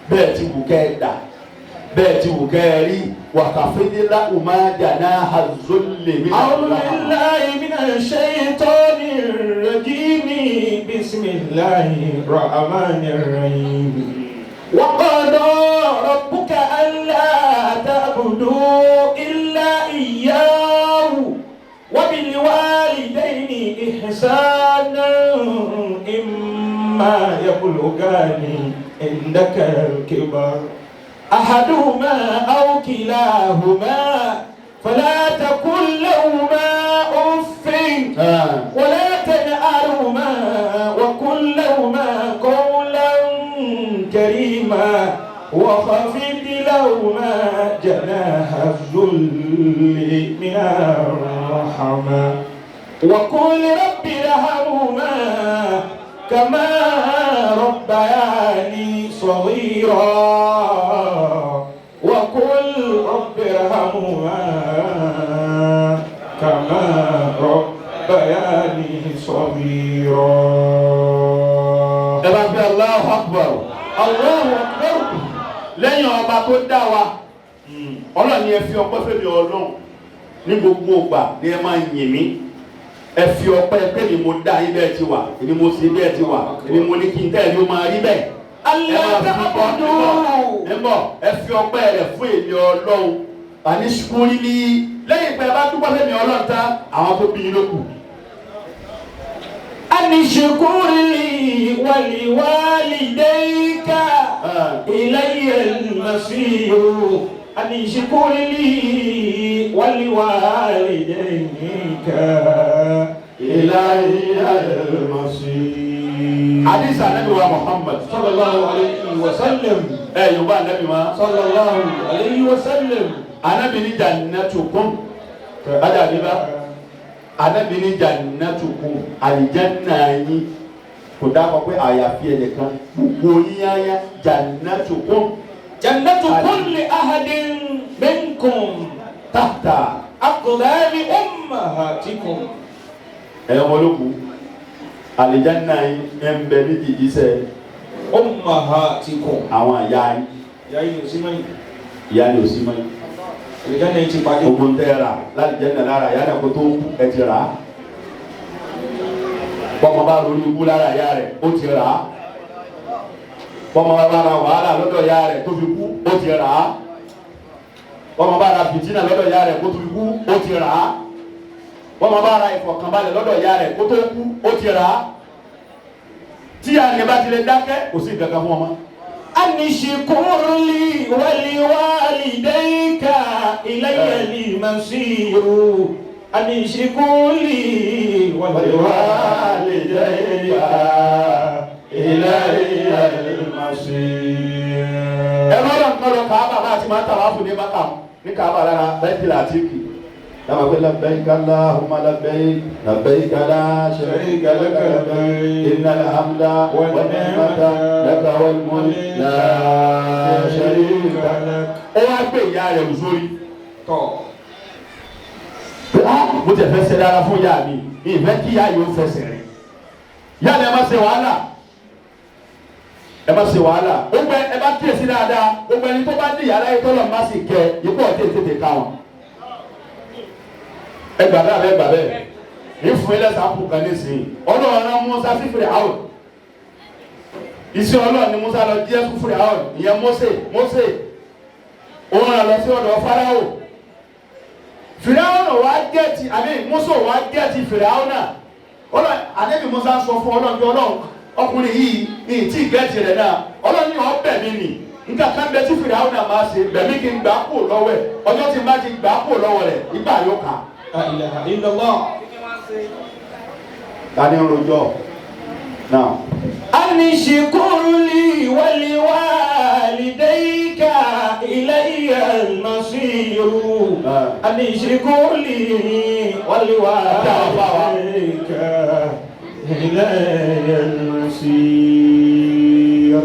bẹ́ẹ̀ ti wù kẹ́ dà, bẹ́ẹ̀ ti wù kẹ́ rí, wàkàfídílà umajana hazolè mi. أعوذ بالله من الشيطان الرجيم. بسم الله الرحمن الرحيم. وقضى ربك ألا تعبدوا إلا إياه وبالوالدين إحسانا إما يبلغان عندك الكبر أحدهما أو كلاهما فلا تقل لهما أف ولا تنهرهما وقل لهما قولا كريما وخفض لهما جناح الذل من الرحمة وقل رب ارحمهما كما ربياني صغيرا وقل رب ارحمهما كما ربياني صغيرا. Ẹ bá fi Allahu Akbar. الله أكبر. Lẹ́yìn ọba tó dá wa, Ọlọ́run ni ẹ fi ọpẹ́ fẹ́mi Ọlọ́run ní gbogbo ìgbà ni ẹ máa yìn mí. Ẹ fi ọpẹ́ pé ni mo dá yín bẹ́ẹ̀ ti wà, èmi mo ṣe bẹ́ẹ̀ ti wà, èmi mo ní kí n tẹ́ ẹ ní ó máa rí bẹ́ẹ̀. ألا تعبدوا. Ẹ bọ̀, ẹ fi ọpẹ́ rẹ̀ fún èmi Ọlọ́run àní ṣukúrí ní lẹ́yìn pé ẹ bá dúpẹ́ fẹ́mi Ọlọ́run tán, àwọn tó bí yín ló kù. أن اشكر لي ولوالديك إلي المصير. أن اشكر لي ولوالديك إلي المصير. Àdìsá Ànábì wa Muhammad. Sallallahu alayhi wa sallam. Ẹ Yorùbá Ànábì wa. Sallallahu alayhi wa sallam. Ànábì ní jannatukum. Bàdà bíbá. Ànábì ní jannatukum. Àlìjánnà yín. Kò dákọ̀ pé àyàfi ẹnìkan. Gbogbo yín yáyá jannatukum. Jannatu kulli ahadin minkum. Tahta Aqdami ummahatikum. Ẹ ọmọlókun, àlìjánnà yín ẹ ń bẹ ní jìjísẹ́ Ummahatikum. Àwọn ìyá yín. Ìyá yìí ò sí mọ́ yìí. Ìyá ni ò sí mọ́ yín. Àlìjánnà yìí ti pàdé. Gbogbo ń tẹ́ ra lálìjánnà lára ìyá náà kó tó kú ẹ ti rà á. Bọ́mọ bá ronú ikú lára ìyá rẹ̀, ó ti rà á. Bọ́mọ bá ra wàhálà lọ́dọ̀ ìyá rẹ̀ tó fi kú, ó ti rà á. Bọ́mọ bá ra fìtínà lọ́dọ̀ ìyá rẹ̀ kó tó fi kú, ó ti rà á. Bọ́mọ bá ra ìfọ̀kànbalẹ̀ lọ́dọ̀ ìyá rẹ̀ kó tó kú, ó ti rà á. Tí àná bá ti lè dákẹ́, kò sí nǹkan kan fún ọmọ. أن اشكر لي ولوالديك إلي المصير أن اشكر لي ولوالديك إلي المصير. Ẹ̀rọ ọ̀rọ̀ nǹkan lọ Káàbà bá a ti máa ń tàwa fún ní Mákà ní Káàbà lára Baitul Atiqi. Dábàá pé labbaik Allahumma labbaik labbaik la sharika laka labbaik innal hamda wan ni'mata laka wal mulk la sharika lak. Ó wá gbé ìyá rẹ̀ wù sórí. Tọ́. Mo tẹ̀ fẹ́ ṣe dára fún ìyá mi, ìfẹ́ kí ìyá yóò fẹsẹ̀ rìn. Ìyá mi, ẹ má ṣe wàhálà, ẹ má ṣe wàhálà. Ó gbẹ ẹ bá kíyèsí dáadáa, gbogbo ẹni tó bá ní ìyá láyé tọ́lọ̀ má sì kẹ ikú ọ̀tí tètè ká wọn. Ẹ gbà bẹ́ẹ̀, abẹ́ gbà bẹ́ẹ̀ ní fún ilé sàpù kan nísìnyí. Ọlọ́run rán Musa sí Fíráúnù. Iṣẹ́ Ọlọ́run ni Musa lọ jẹ́ fún Fíráúnù. Ìyẹn Mósè. Mósè òun rán lọ sí ọ̀dọ̀ Fáráò. Fìràwọ̀nà wá gẹ̀ẹ́tì àbí Musa wá gẹ̀ẹ́tì Fìràwọ̀nà. Ọlọ́run, ànábì Musa sọ fún Ọlọ́run pé Ọlọ́run, ọkùnrin yìí ní tí gẹ̀ẹ́tì rẹ̀ náà. Ọlọ́run ní ọbẹ̀ mi nì nǹkan kan bẹ tí Fìràwọ̀nà máa ṣe, bẹ̀mí kí n gbà kó lọ́wọ́ ẹ̀. Ọjọ́ tí n bá ti gbà kó lọ́wọ́ rẹ̀, ìgbà yóò kà. La ilaha illallah. Ta ni ń rojọ́ náà? أن اشكر لي ولوالديك إلي المصير أن اشكر لي ولوالديك إلي المصير.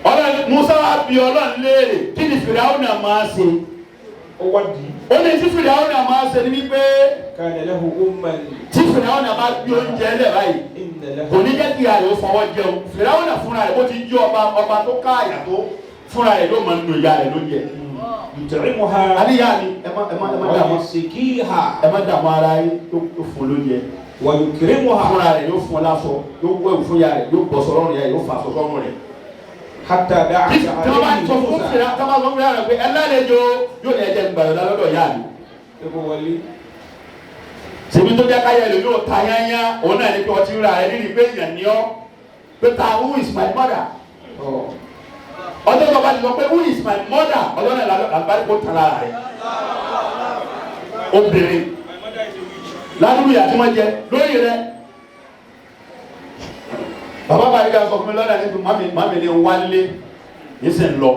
Ọlọ́run, Musa wá bi Ọlọ́run léèrè, kí ni Fìràwọ̀nà máa ṣe? Ó wádìí. Ó ní tí Fìràwọ̀nà máa ṣe ni wípé كان له أما tí Fìràwọ̀nà bá gbé oúnjẹ lẹ̀ báyìí, إن له kò ní jẹ́ kí ìyá rẹ̀ ó fọwọ́ jẹun. Fìràwọ̀nà fúnra rẹ̀, bó ti jí ọba, ọba tó ká àyà tó, fúnra rẹ̀ ló máa ń nu ìyá rẹ̀ lóúnjẹ. يطعمها Àníyá mi, ẹ má dààmú, ويسقيها ẹ má dààmú ara yín. Yóò fún lóúnjẹ. ويكرمها Fúnra rẹ̀ yóò fún láṣọ, yóò wẹ̀wù fún ìyá rẹ̀, yóò bọ́ sọ́rọ́rùn rẹ̀, yóò fà sọ́rùn rẹ̀. حتى بعث Tí wọ́n bá عليه sọ fún موسى fìrà, tí wọ́n bá sọ fún fìrà rẹ̀ pé ẹ lálejò, yóò ní ẹjẹ gbàdúrà lọ́dọ̀ ìyá mi. wọlé. Ṣèbí tó jẹ́ káyọ̀ lè yóò ta yányá, òun náà ní pé ọtí rà ẹ rírì pé èèyàn ní ọ́ pé ta, who is my mother? Ọjọ́ tó bá ti sọ pé who is my mother, ọjọ́ náà làlùbárí kò tán lára rẹ̀. Obìnrin ládùúgbò ìyá tí wọ́n jẹ lórí rẹ̀. Bàbá bàríkà sọ fún mi lọ́dà ní mami, mami ní wálé yìí sì ń lọ.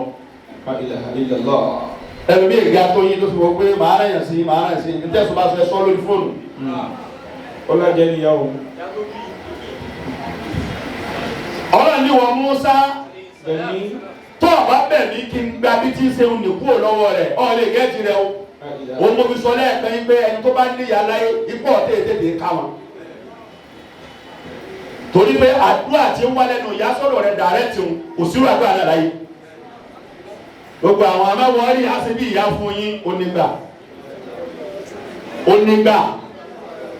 La ilaha illallah. Ẹlòmíì ìgbà tó yín tó fi wọ pé màá rẹ̀ yàn sí, màá rẹ̀ sí ní tẹ̀sán bá sọ, ẹ sọ lórí fóònù. Ọlọ́jẹ́ níyàwó. Ọlọ́run ní wọ́n Musa Bẹ̀mí. tó ọba bẹ̀ mí kí n gba bí tí ń ṣe ń nì kúrò lọ́wọ́ rẹ̀, ọ̀ lè gẹ́tì rẹ o. Òun mo fi sọ lẹ́ẹ̀kan yín pé ẹni tó bá níyà láyé, ikú ọ̀tẹ̀ tètè ká wọn, torí pé àdúrà tí ń wá lẹ́nu ìyá sọ̀rọ̀ rẹ̀ dàrẹ́tì ń kò sírò àdúrà náà láyé. Gbogbo àwọn amáwọ̀ọ́rì á ṣe bí ìyá fún yín, onígbà onígbà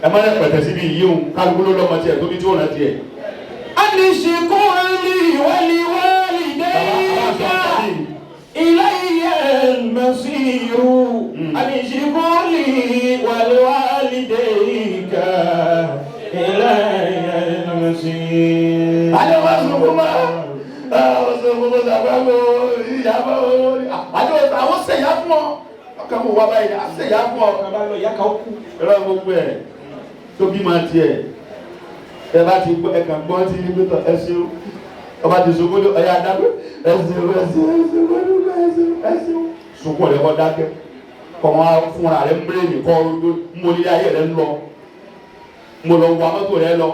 ẹ má lẹ pẹ̀tẹ̀ síbi yìí o, kálukú ló lọ́mọ tiẹ̀ tóbi tí ó rẹ̀ tiẹ̀. أن اشكر لي ولوالديك إلي المصير أن اشكر لي ولوالديك إلي المصير. Alẹ́ wá sunkún mọ́, àwọn sunkún mọ́ sàbẹ̀wò ìyàbọ̀ àti àwọn sèyá fún ọ, ọkàn mọ̀ wá báyìí ní àsèyá fún ọ. Bàbá lọ ìyá kan kú. Ẹ̀rọ gbogbo ẹ̀ tó bí máa tiẹ̀. Ẹ bá ti gbọ́ ẹ̀kan gbọ́n tí ní gbẹ́tọ̀ ẹ ṣeun. Ọba ti sunkún ní ọ̀yà adágún. Ẹ ṣeun ẹ ṣeun ẹ ṣeun ẹ ṣeun ẹ ṣeun. Sunkún rẹ̀ kọ́ dákẹ́. Kọ̀ wọ́n fúnra rẹ̀ ń bírèmì kọ́ mo ní ayé rẹ̀ ń lọ. Mo lọ wọ mọ́tò rẹ̀ lọ.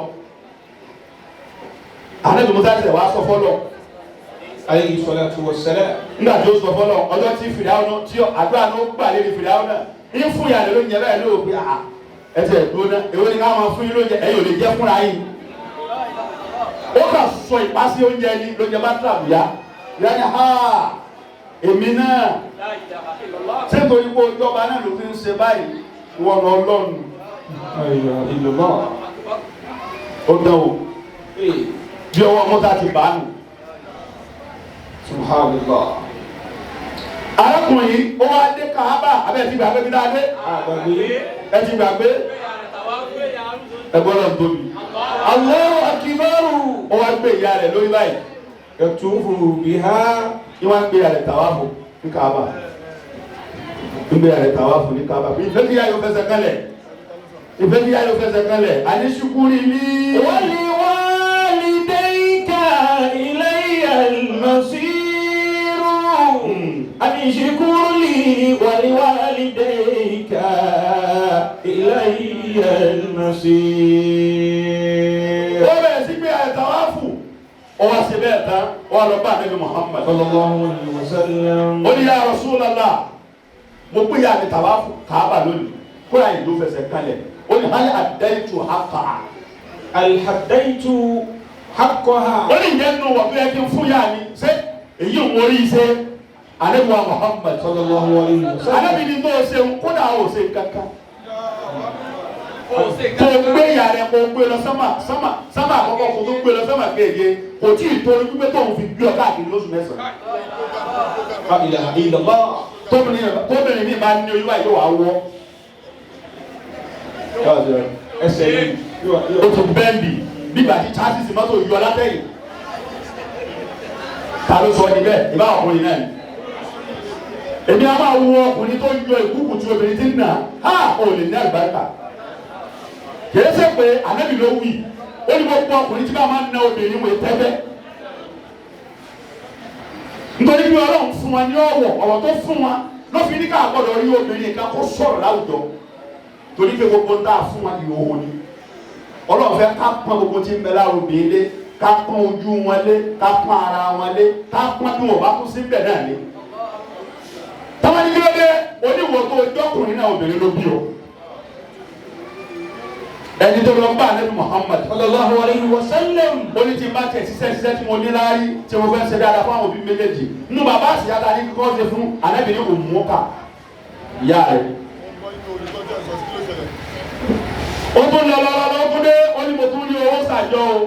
Ànábì Musa ti wá sọ fọ́lọ̀. Alayhi salatu wassalam. Nígbà tí ó sọ fọ́lọ̀, ọjọ́ tí Fìdáwọ́nà tí àdúrà náà gbà lérí Fìdáwọ́nà, ń fún ìyá rẹ̀ lóúnjẹ báyìí lóò pé àà ẹ ti ẹ̀ dúró náà, èwo ni ká máa fún yín lóúnjẹ, ẹ̀yin ò lè jẹ́ fúnra yín. Ó kà sọ ìpásí oúnjẹ ni lóúnjẹ bá tàbíyá. Ìyá ni ha èmi náà ṣé nítorí pé ojú ọba náà ló fi ń ṣe báyìí wọ́n lọ lọ́nu. Ó dán o bí ọwọ́ Musa ti bá nù. Subhanallah. Arákùnrin yìí ó wá dé Káábà abẹ́ ti gbàgbé bí dáadé. Ẹ ti gbàgbé. Ẹ gbọ́dọ̀ tóbi. Allahu akbar. Ó wá gbé ìyá rẹ̀ lórí báyìí. Yatufu biha. Ní wọ́n á gbé ìyá rẹ̀ tàwáfù ní Káábà. Ń gbé ìyá rẹ̀ tàwáfù ní Káábà. Ìfẹ́ kí ìyá yóò fẹsẹ̀ kálẹ̀. Ìfẹ́ kí ìyá yóò fẹsẹ̀ kálẹ̀. Àní ṣukúrì ní. Wali walidayka ilayya al-masir. Àní ṣukúrì wali walidayka ilayya al-masir. Ó bẹ̀rẹ̀ sí gbé ìyá rẹ̀ tàwáfù. Ó wá ṣe bẹ́ẹ̀ tán, ó wá lọ bá Ànábì Muhammad. Sallallahu alayhi wa sallam. Ó ní ya Rasulullah, mo gbé ìyá mi tàwáfù Káábà lónìí, kóra yìí ló fẹsẹ̀ kalẹ̀. Ó ní hal addaytu haqqaha. Alhadaitu haqqaha. Ó ní ìjẹ́ nínú wọ̀ tó yẹ kí n fún ìyá mi, ṣé èyí ò wọrí iṣẹ́ Ànábì wa Muhammad. Sallallahu alayhi wa sallam. Ànábì ní tó o ṣe ń kódà ó ṣe kankan. Kò gbé ìyá rẹ̀ kò gbé lọ sánmà sánmà sánmà àkọ́kọ́ kò tó gbé lọ sánmà kéje kò tí ì torí pípé tóun fi gbé ọ káàkiri lóṣù mẹ́sàn-án. La ilaha illallah. Tóbìnrin mi máa ń ní oyún báyìí yóò wá wọ́. Ẹsẹ̀ yìí. Ó tún bẹ́ẹ̀lì nígbà tí chassis mọ́tò yọ látẹ̀yìn. Ta ló sọ ní bẹ́ẹ̀? Ìbá ọkùnrin náà ni. Èmi á máa wo ọkùnrin tó yọ ìkúkù tí obìnrin ti ń nà á ò lè ní àlùbáríkà. Kìí ṣe pé ànábì ló wí. Ó ní gbogbo ọkùnrin tí bá máa ń na obìnrin wò tẹ́fẹ́. Nítorí bí Ọlọ́run fún wa ní ọ̀wọ̀ ọ̀wọ̀ tó fún wa ló fi ní ká gbọ́dọ̀ rí obìnrin kan kó sọ̀rọ̀ láwùjọ. Torí pé gbogbo ń tà fún wa ìhòòhò ni. Ọlọ́run fẹ́ ká pọ́n gbogbo tí ń bẹ lára obìnrin lé, ká pọ́n ojú wọn lé, ká pọ́n ara wọn lé, ká pọ́n bí wọn bá kú sí bẹ̀ náà lé. Táwọn ní kí ló dé? Oníwò tó ọjọ́kùnrin náà obìnrin ló bí o. Ẹni tó lọ bá Ànábì Muhammad. Sallallahu alayhi wa sallam. Ó ní tí n bá tẹ̀ ṣiṣẹ́ ṣiṣẹ́ tí mo ní láárí tí mo fẹ́ ṣe dáadáa fún àwọn òbí méjèèjì. Nínú bàbá àṣìyá ta ní kíkọ́ ṣe fún Ànábì ní òmùọ́kà ìyá rẹ̀. Ó tún lọ lọ lọ tún dé, ó ní mo tún ní owó ṣàjọ o.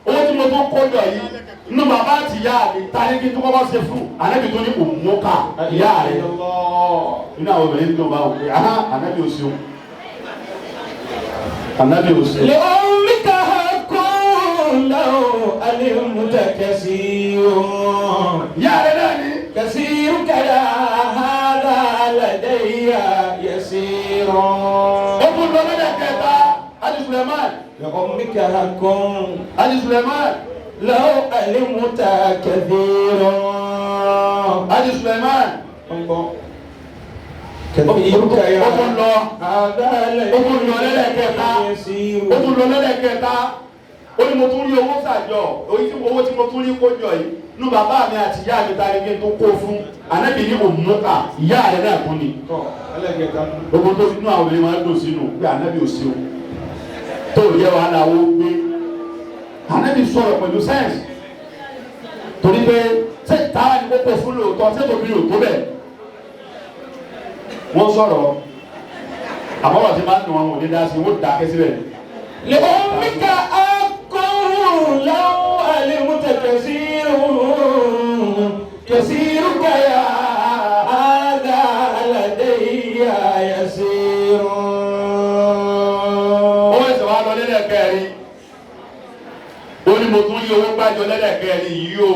Owó tí mo tún kó jọ yìí nínú bàbá àti ìyá mi ta ní kí n tún kọ́kọ́ ṣe fún Ànábì tó ní òmùọ́kà ìyá rẹ̀. Nínú àwọn obìnrin tó bá wò pé ahán Ànábì ò ṣeun. Ànábì ò ṣeun. لأمك حق لو علمت كثير. Ìyá rẹ̀ náà ni. كثيرك يا هذا لدي يسير. Ó tún lọ lọ́dẹ̀ kẹta, Haji Suleiman. لأمك حق Haji Suleiman. لو علمت كثير. Haji Suleiman. كثيرك يا Ó tún lọ. هذا Ó tún lọ lẹ́lẹ́kẹta. لدي يسير. Ó tún lọ lẹ́lẹ́kẹta. Ó ní mo tún rí owó sàjọ. Owó tí mo tún rí kó jọ yìí. Nú bàbá mi àti ìyá mi ta ni kí n tó kó fún. Ànábì ní òmùúkà ìyá rẹ̀ náà kún ni. Gbogbo tó fi inú àwọn obìnrin máa ń dùn sínú pé Ànábì ò ṣeun. Tó yẹ wàhálà owó gbé. Ànábì sọ̀rọ̀ pẹ̀lú sẹ́ǹsì. Torí pé ṣé táwa ni kókó fún lóòótọ́ ṣé tòbí ò tó bẹ̀? Wọ́n sọ̀rọ̀ àbọ̀wọ̀ tí máa ń dùn àwọn òní dá sí wọ́n dákẹ́ síbẹ̀. لأمك حق لو علمت كثير. كثيرك يا هذا لدي يسير. Ó ẹsẹ̀ wa lọ lẹ́lẹ́kẹ̀rin. Ó ní mo tún rí owó gbájọ lẹ́lẹ́kẹ̀rin yìí o.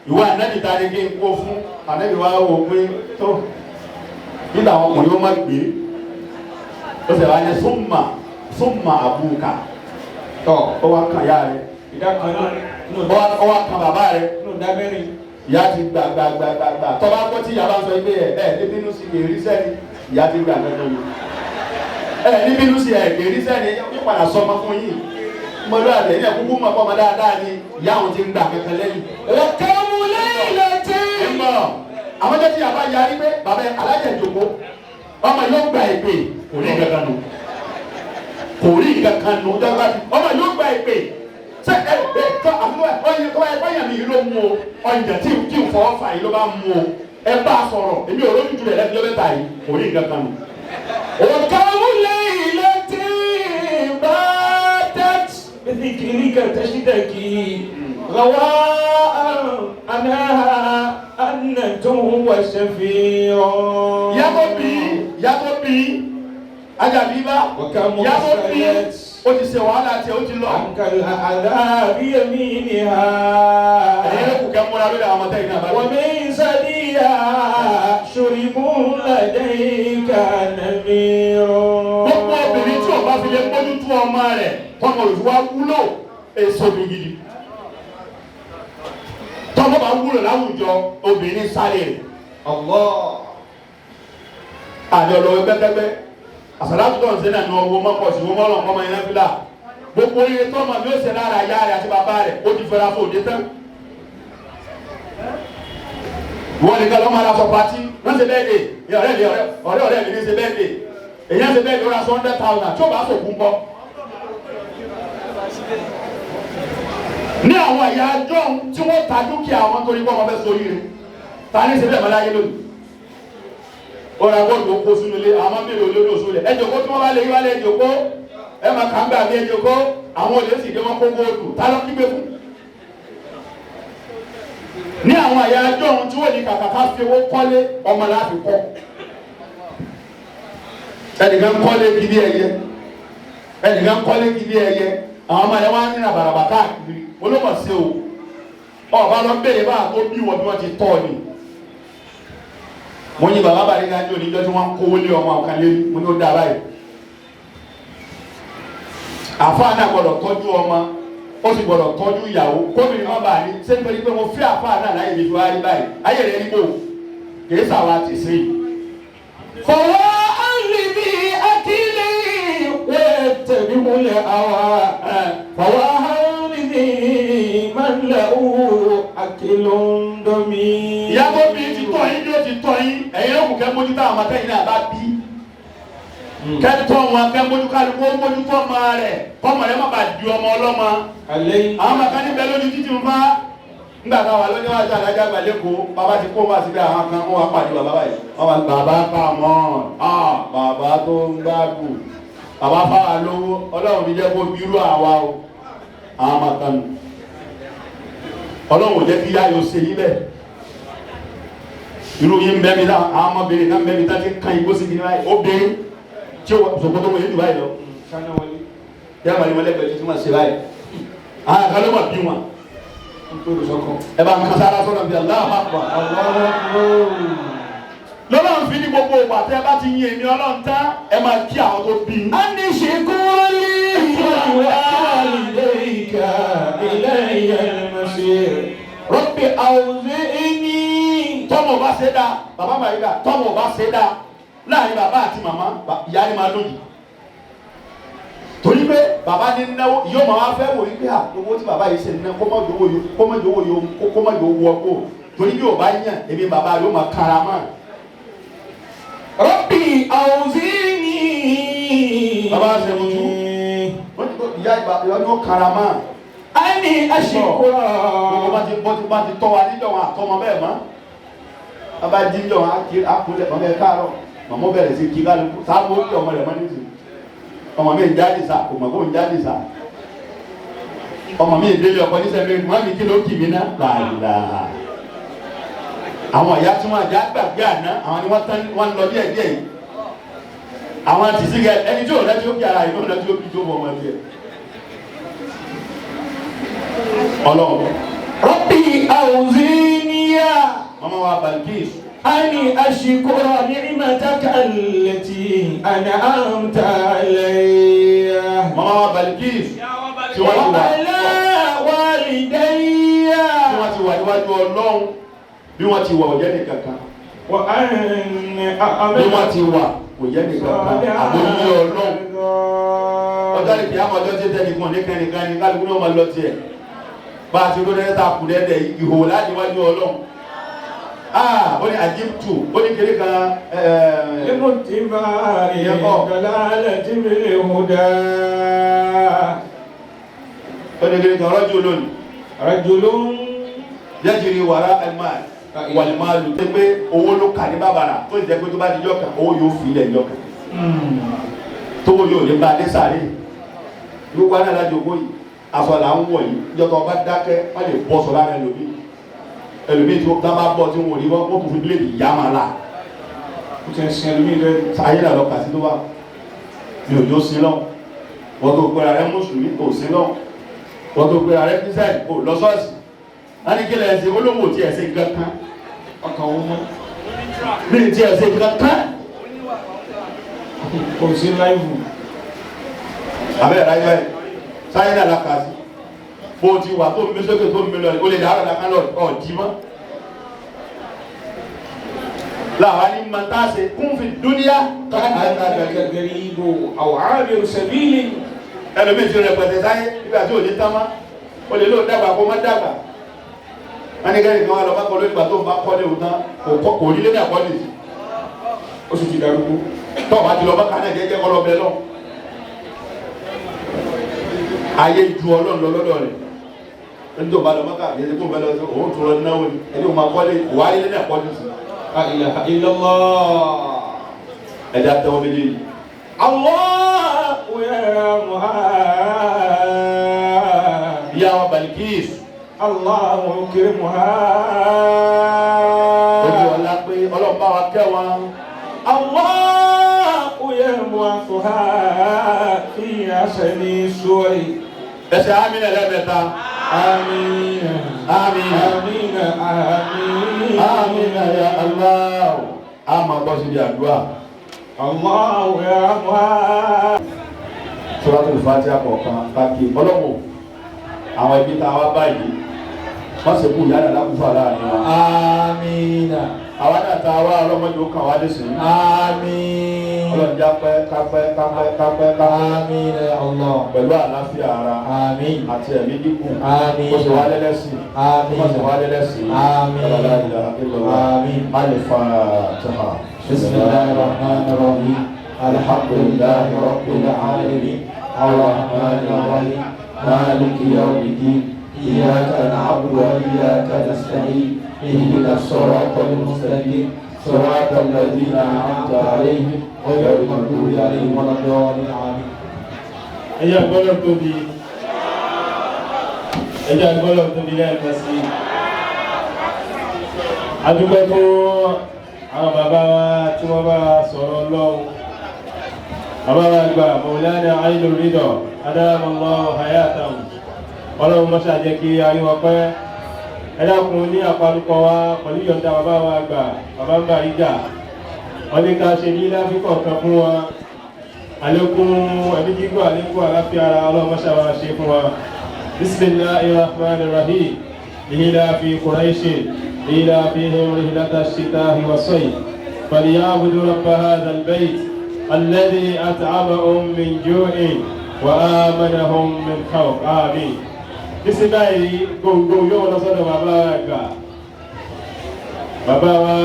Ìwọ Ànábì ta ni kí n kó fún? Ànábì wa wò pé tó nígbà àwọn ọkùnrin ó má gbé. Ó sì wá ní súnmà súnmà àbúkà. Tọ́. Ó wá kan ìyá rẹ̀. Ìdá kan nínú Ó wá kan bàbá rẹ̀. nínú ìdá mẹ́rin. Ìyá ti gbà gbà gbà gbà gbà. Tọ́ba gbọ́ tí ìyá bá sọ pé ẹ ẹ ní bínú sí kèrí sẹ́ni, ìyá ti gbà dandan ni. Ẹ ní bínú sí ẹ kèrí sẹ́ni, yóò padà sọmọ fún yín. Mọ̀lú àlẹ́ yẹn kúkú mọ̀ fọmọ dáadáa ni ìyá òun ti ń gbà kankan lẹ́yìn. وكم ليلة Ẹ mọ̀, àwọn jẹ́ tí ìyá bá yarí pé bàbá alájẹ ìjòkó, ọmọ yóò gba ìpè, kò rí kankan nù. Kò rí kankan nù, ọmọ yóò gba ìpè. Ṣé ẹ ẹ tọ́ àbúrò ẹ ọyẹ kọ́ ẹ báyà mi yìí ló mú o, ọ̀njà tí tí ń fọwọ́ fà yìí ló bá mú o. Ẹ bá a sọ̀rọ̀, èmi ò rójú rẹ̀ lẹ́nu lọ́bẹ̀ta yìí, kò rí kankan nù. وكم ليلة باتت بذكرك تشتكي غواء أناها أنة وشفير. Ìyá tó bí, ìyá tó bí, Ajabi bá, وكم ìyá tó bí, غسلت ó ti ṣe wàhálà tiẹ̀, ó ti lọ. عنك الأعداء بيمينها. Ẹ̀yin ló kù kẹ́ múra lórí àwọn ọmọdé yìí náà bá dé. ومن سديها شرب لديك نمير. Gbogbo obìnrin tí o bá fi lè mójútó ọmọ rẹ̀ tọmọ rẹ̀ fi wá wúlò èso mi gidi. Tọmọ bá wúlò láwùjọ obìnrin sáré rẹ̀. الله. Àjọ lọ gbẹgbẹgbẹ. Àsàlátù tó ń ṣe náà ní ọwọ́ mọ́kọ̀ sí wọ́n mọ́lọ̀ ọmọ yẹn fílà. Gbogbo iye tọmọ mi ó ṣe lára ìyá rẹ̀ àti bàbá rẹ̀ ó ti fẹ́ra fún òde tán. Wọ́n nìkan lọ́ máa ra sọ pátí, wọ́n ṣe bẹ́ẹ̀ dè, ọ̀rẹ́ mi ọ̀rẹ́ ọ̀rẹ́ mi ní ṣe bẹ́ẹ̀ dè. Èyí ṣe bẹ́ẹ̀ dè ó ra sọ 100,000 tí ó bá sòkun bọ́. Ní àwọn ẹ̀yà ajọ́hun tí wọ́n ta dúkìá wọn torí pé wọ́n fẹ́ sórí rẹ̀, ta ní ṣe bẹ́ẹ̀ mọ́ láyé lónìí? Ó ra bọ́ọ̀lù ó kó sínú ilé, àwọn mélòó lórí oṣù rẹ̀, ẹ jòkó tí wọ́n bá lè yí wálé ẹ jòkó, ẹ máa kà ń gbà mí ẹ jòkó, àwọn olè sì dé wọn kó góòlù, ta ló kígbe fún? Ní àwọn ẹ̀yà ajọ́hun tí wọ́n ní kàkà ká fi owó kọ́lé, ọmọ láti kọ́. Ẹnìkan kọ́lé kí bí ẹyẹ, ẹnìkan kọ́lé kí bí ẹyẹ, àwọn ọmọ yẹn wá ní ràbàràbà káàkiri, olómọ̀ sí o, ọba lọ béèrè bá tó bí wọ́n bí wọ́n ti tọ́ ni. Mo yin bàbá bàrí náà ní oníjọ́ tí wọ́n ń kówó lé ọmọ ọ̀kan lé, mo ní ó dáa báyìí. Àfáà náà gbọ́dọ̀ tọ́jú ọmọ, ó sì gbọ́dọ̀ tọ́jú ìyàwó, kóbìnrin má bàa ní ṣé nítorí pé mo fẹ́ àfáà náà láyé mi fi wá rí báyìí, ayé rẹ̀ nígbò kìí sàwọn àti sí i. فواء لذي أكل ويتبع الهوى فواء لذي من له أكل ضمير. Ìyá tó bí ti tọ́ yín bí ó ti tọ́ yín, ẹ̀yin ló kù kẹ́ mójútó àwọn ọmọdé yìí náà bá bí. Kẹ́tọ́ wọn kẹ́ mójú kálukú ó mójútó ọmọ rẹ̀ kọ́mọ rẹ̀ má bàa di ọmọ ọlọ́mọ. عليه Àwọn ọmọ kan níbẹ̀ lójú títì ń bá. Nígbà táwa lọ́jọ́ wájú alájà àgbà lẹ́kọ̀ọ́, bàbá ti kó wá síbẹ̀ àwọn kan wọ́n wá pàdé bàbá báyìí. Wọ́n wá bàbá kà wọ́n, bàbá tó ń gbádùn, bàbá fáwa lówó, Ọlọ́run ní jẹ́ kó bírú àwa o. Àwọn ọmọ kan nù. Ọlọ́run ò jẹ́ kí yáyọ ṣe yín bẹ́ẹ̀. Irú yín bẹ́ẹ̀ mi náà, àwọn ọmọbìnrin náà bẹ́ẹ̀ mi tá ti kan igbó sí kìnìún báyìí, obìnrin tí ó sọ̀kòtò wọ̀nyí jù báyìí lọ. Yá màá ní wọn lẹ́gbẹ̀ẹ́ tí wọ́n ṣe báyìí. Àwọn kan ló mọ̀ bí wọn. Ẹ bá ń kan sára sọ́nà bí Allahu Akbar. Lọ́lọ́run fi ní gbogbo ìgbà tẹ́ ẹ bá ti yin èmi Ọlọ́run tán, ẹ máa kí àwọn tó bí yín. أن اشكر لي ولوالديك إلي المصير رب أوزعني. Tọ́mọ̀ bá ṣe dáa, bàbá Màríkà, tọ́mọ̀ bá ṣe dáa, láàrin bàbá àti màmá, ìyá ni máa lóyún. Torí pé bàbá ní náwó, yóò máa wá fẹ́ wò wípé à owó tí bàbá yìí ṣe ná kó má jowó yóò kó má jowó yóò kó má jowó wọ kó. Torí bí ò bá yàn, èmi bàbá yóò máa kára mọ́. ربي أوزعني. Bàbá ṣe mojú. Wọ́n ti kó ìyá ìgbà ìyá ni ó kára mọ́. أني أشكر. Gbogbo bá ti bọ́ ti bá ti tọ́ wa níjọ́ wọn àtọmọ bẹ́ẹ̀ mọ́. Bàbá jí níjọ́ wọn á kí á kúnlẹ̀ mọ́ bẹ́ẹ̀ káàárọ̀. Màmú bẹ̀rẹ̀ sí kí kálukú sáàmù ó kí ọmọ rẹ̀ mọ́ nísìnyí. Ọmọ mi ń jáde sá, kò mọ̀ kó ń jáde sá. Ọmọ mi ń délé ọkọ níṣẹ́ mi, mọ́ mi kí ló kì mí ná? Làlà. Àwọn ìyá tí wọ́n àjà gbàgbé àná, àwọn ni wọ́n tán wọ́n lọ díẹ̀ díẹ̀ yìí. Àwọn àti sígẹ̀ ẹni tí ò rẹ́ tí ó kí ara yìí ló rẹ́ tí ó kí tó mọ̀ ọmọ tiẹ̀. Ọlọ́run. ربي أوزعني Mama wa Balkis. أني أشكر نعمتك التي أنعمت علي. Mama wa Balkis. Tí wọ́n ti wà وعلى والدي tí wọ́n ti wà níwájú Ọlọ́run, bí wọ́n ti wà ò jẹ́ nìkankan. وأن Bí wọ́n ti wà kò jẹ́ nìkankan, àbóyí Ọlọ́run. Ọjọ́ lè kí á mọ ọjọ́ tí tẹnìkan ní kẹ́nìkan ní kálukú náà máa lọ tiẹ̀. Bá a ti ró dẹ́dẹ́ tá a kù dẹ́dẹ́ ìhòòhò láti wájú Ọlọ́run. Ah, ó ní àjíǹtù, ó ní kéré kan ẹ̀ẹ́. لاتباع الضلالة بالهدى. Ó ní kéré kan rọ́jò lónìí. رجل Yẹ́jìrì wàrà ẹ̀máà wàlìmáàlù tẹ́ pé owó ló kà ní bàbàrà, tó jẹ́ pé tó bá di jọ́kàn owó yóò fi ilẹ̀ jọ́kàn, tówó yóò ní bá a dé sáré. Gbogbo àná alájọ owó yìí, aṣọ là ń wọ̀ yìí, jọ́tọ̀ ọba dákẹ́ wọ́n lè bọ́ sọ lára ẹlòmíì. Ẹlòmíì tí wọ́n bá bọ́ tí wọ́n ò ní wọ́n kò fi bíléèdì yá máa la. Ayé là lọ kà sí tó bá mi ò jó sí lọ. Wọ́n tó pera rẹ mùsùlùmí kò sí lọ, wọ́n tó pera rẹ kírísítẹ́nì kò lọ ṣọ́ọ̀ṣì. Wọ́n ní kí lẹ̀ ṣe olóhùn ò tiẹ̀ ṣe nǹkan kan. Ọkàn wọn mọ́. Mi ò tiẹ̀ ṣe nǹkan kan. Kò sí láìvù. Abẹ́rẹ́ ráyé báyìí, sáyé náà la kà sí. Bó o ti wà tó ń mi sókè tó ń mi lọ, o lè dàrọ̀ la kán lọ ọ̀ jí mọ́. Làwọn ní mọ̀tàṣe kún fi dúníyà. كأنك غريب أو عابر سبيل. Ẹlòmíì ti rẹpẹtẹ sáyé nígbà tí ò ní tán mọ́, o lè lóun dàgbà kó má dàgbà. Wọ́n ní kẹ́rin kan wà lọ bá kọ́ lórí ìgbà tó ń bá kọ́ léwu tán, kò kọ́ kò rí lé ní àkọ́lé sí. Ó sì ti darúgbó. Tọ́ bá ti lọ bá kàn náà jẹ́jẹ́ kọ́ lọ bẹ lọ. Ayé ju Ọlọ́run lọ lọ́dọ̀ rẹ̀. Ẹni tó bá lọ mọ́kà yẹn tó bá lọ sí òun tó lọ náwó ni ẹni tó máa kọ́lé wà á lé ní àkọ́lé sí. لا إله إلا الله. Ẹja tẹ́wọ́ méjèèjì. الله يرحمها. Ìyá wa Balikis. الله يكرمها. Ojú ọ̀la pé Ọlọ́run bá wa kẹ́ wọn. الله يبعثها في أحسن صور. Ẹsẹ̀ amínà lẹ́ẹ̀mẹ́ta. آمين. Àmín. آمين آمين. Àmín ya Allah. A máa bọ́ síbi àdúrà. الله يرحمها. Suratul Fatiha kọ̀ọ̀kan káàkiri ọlọ́wọ́ àwọn ẹbí tá a wá báyìí wọ́n sì kú ìyá àdàkùfà láàrin wa. Amina. Àwa náà tá a wá ọlọ́mọdé ó kàn wá lẹ́sìn. Amin. Ọlọ́run já pẹ́ kápẹ́ kápẹ́ kápẹ́ kápẹ́. Amina ya Allah. Pẹ̀lú àlàáfíà ara Amin. àti ẹ̀mí gígùn. Àmín. Ó sì wá lẹ́lẹ́sìn. Àmín. Ó sì wá lẹ́lẹ́sìn. Àmín. La ilaha illallah. Àmín. Al-Fatiha. بسم الله الرحمن الرحيم. الحمد لله رب العالمين. الرحمن الرحيم. مالك يوم الدين. إياك نعبد وإياك نستعين. اهدنا الصراط المستقيم. صراط الذين أنعمت عليهم غير المغضوب عليهم ولا الضالين. آمين. Ẹjẹ́ àgbọ́lọ̀ tóbi, ẹjẹ́ àgbọ́lọ̀ tóbi lẹ́ẹ̀kan sí i. A dúpẹ́ fún àwọn bàbá wa tí wọ́n bá sọ̀rọ̀ Ọlọ́run. Bàbá wa gba Mawlana Ainur Ridha adamallahu hayatahu, Ọlọ́run mọ́ṣá jẹ́ kí a rí wọn pẹ́. Ẹ dákun, ní àparúkọ wa pẹ̀lú ìyọ̀ǹda bàbá wa gbà, bàbá ń Bàrígà, wọ́n ní ká ṣe ní láfíkọ̀ kan fún wa. Àlékún ẹ̀mí gígùn, àlékún àlàáfíà ara, Ọlọ́run mọ́ṣá wa ṣe fún wa. بسم الله الرحمن الرحيم. لإيلاف قريش إيلافهم رحلة الشتاء والصيف فليعبدوا رب هذا البيت الذي أطعمهم من جوع وآمنهم من خوف. آمين. Nísìnyí báyìí, gbòǹgbò yóò lọ sọ́dọ̀ bàbá àgbà, bàbá wa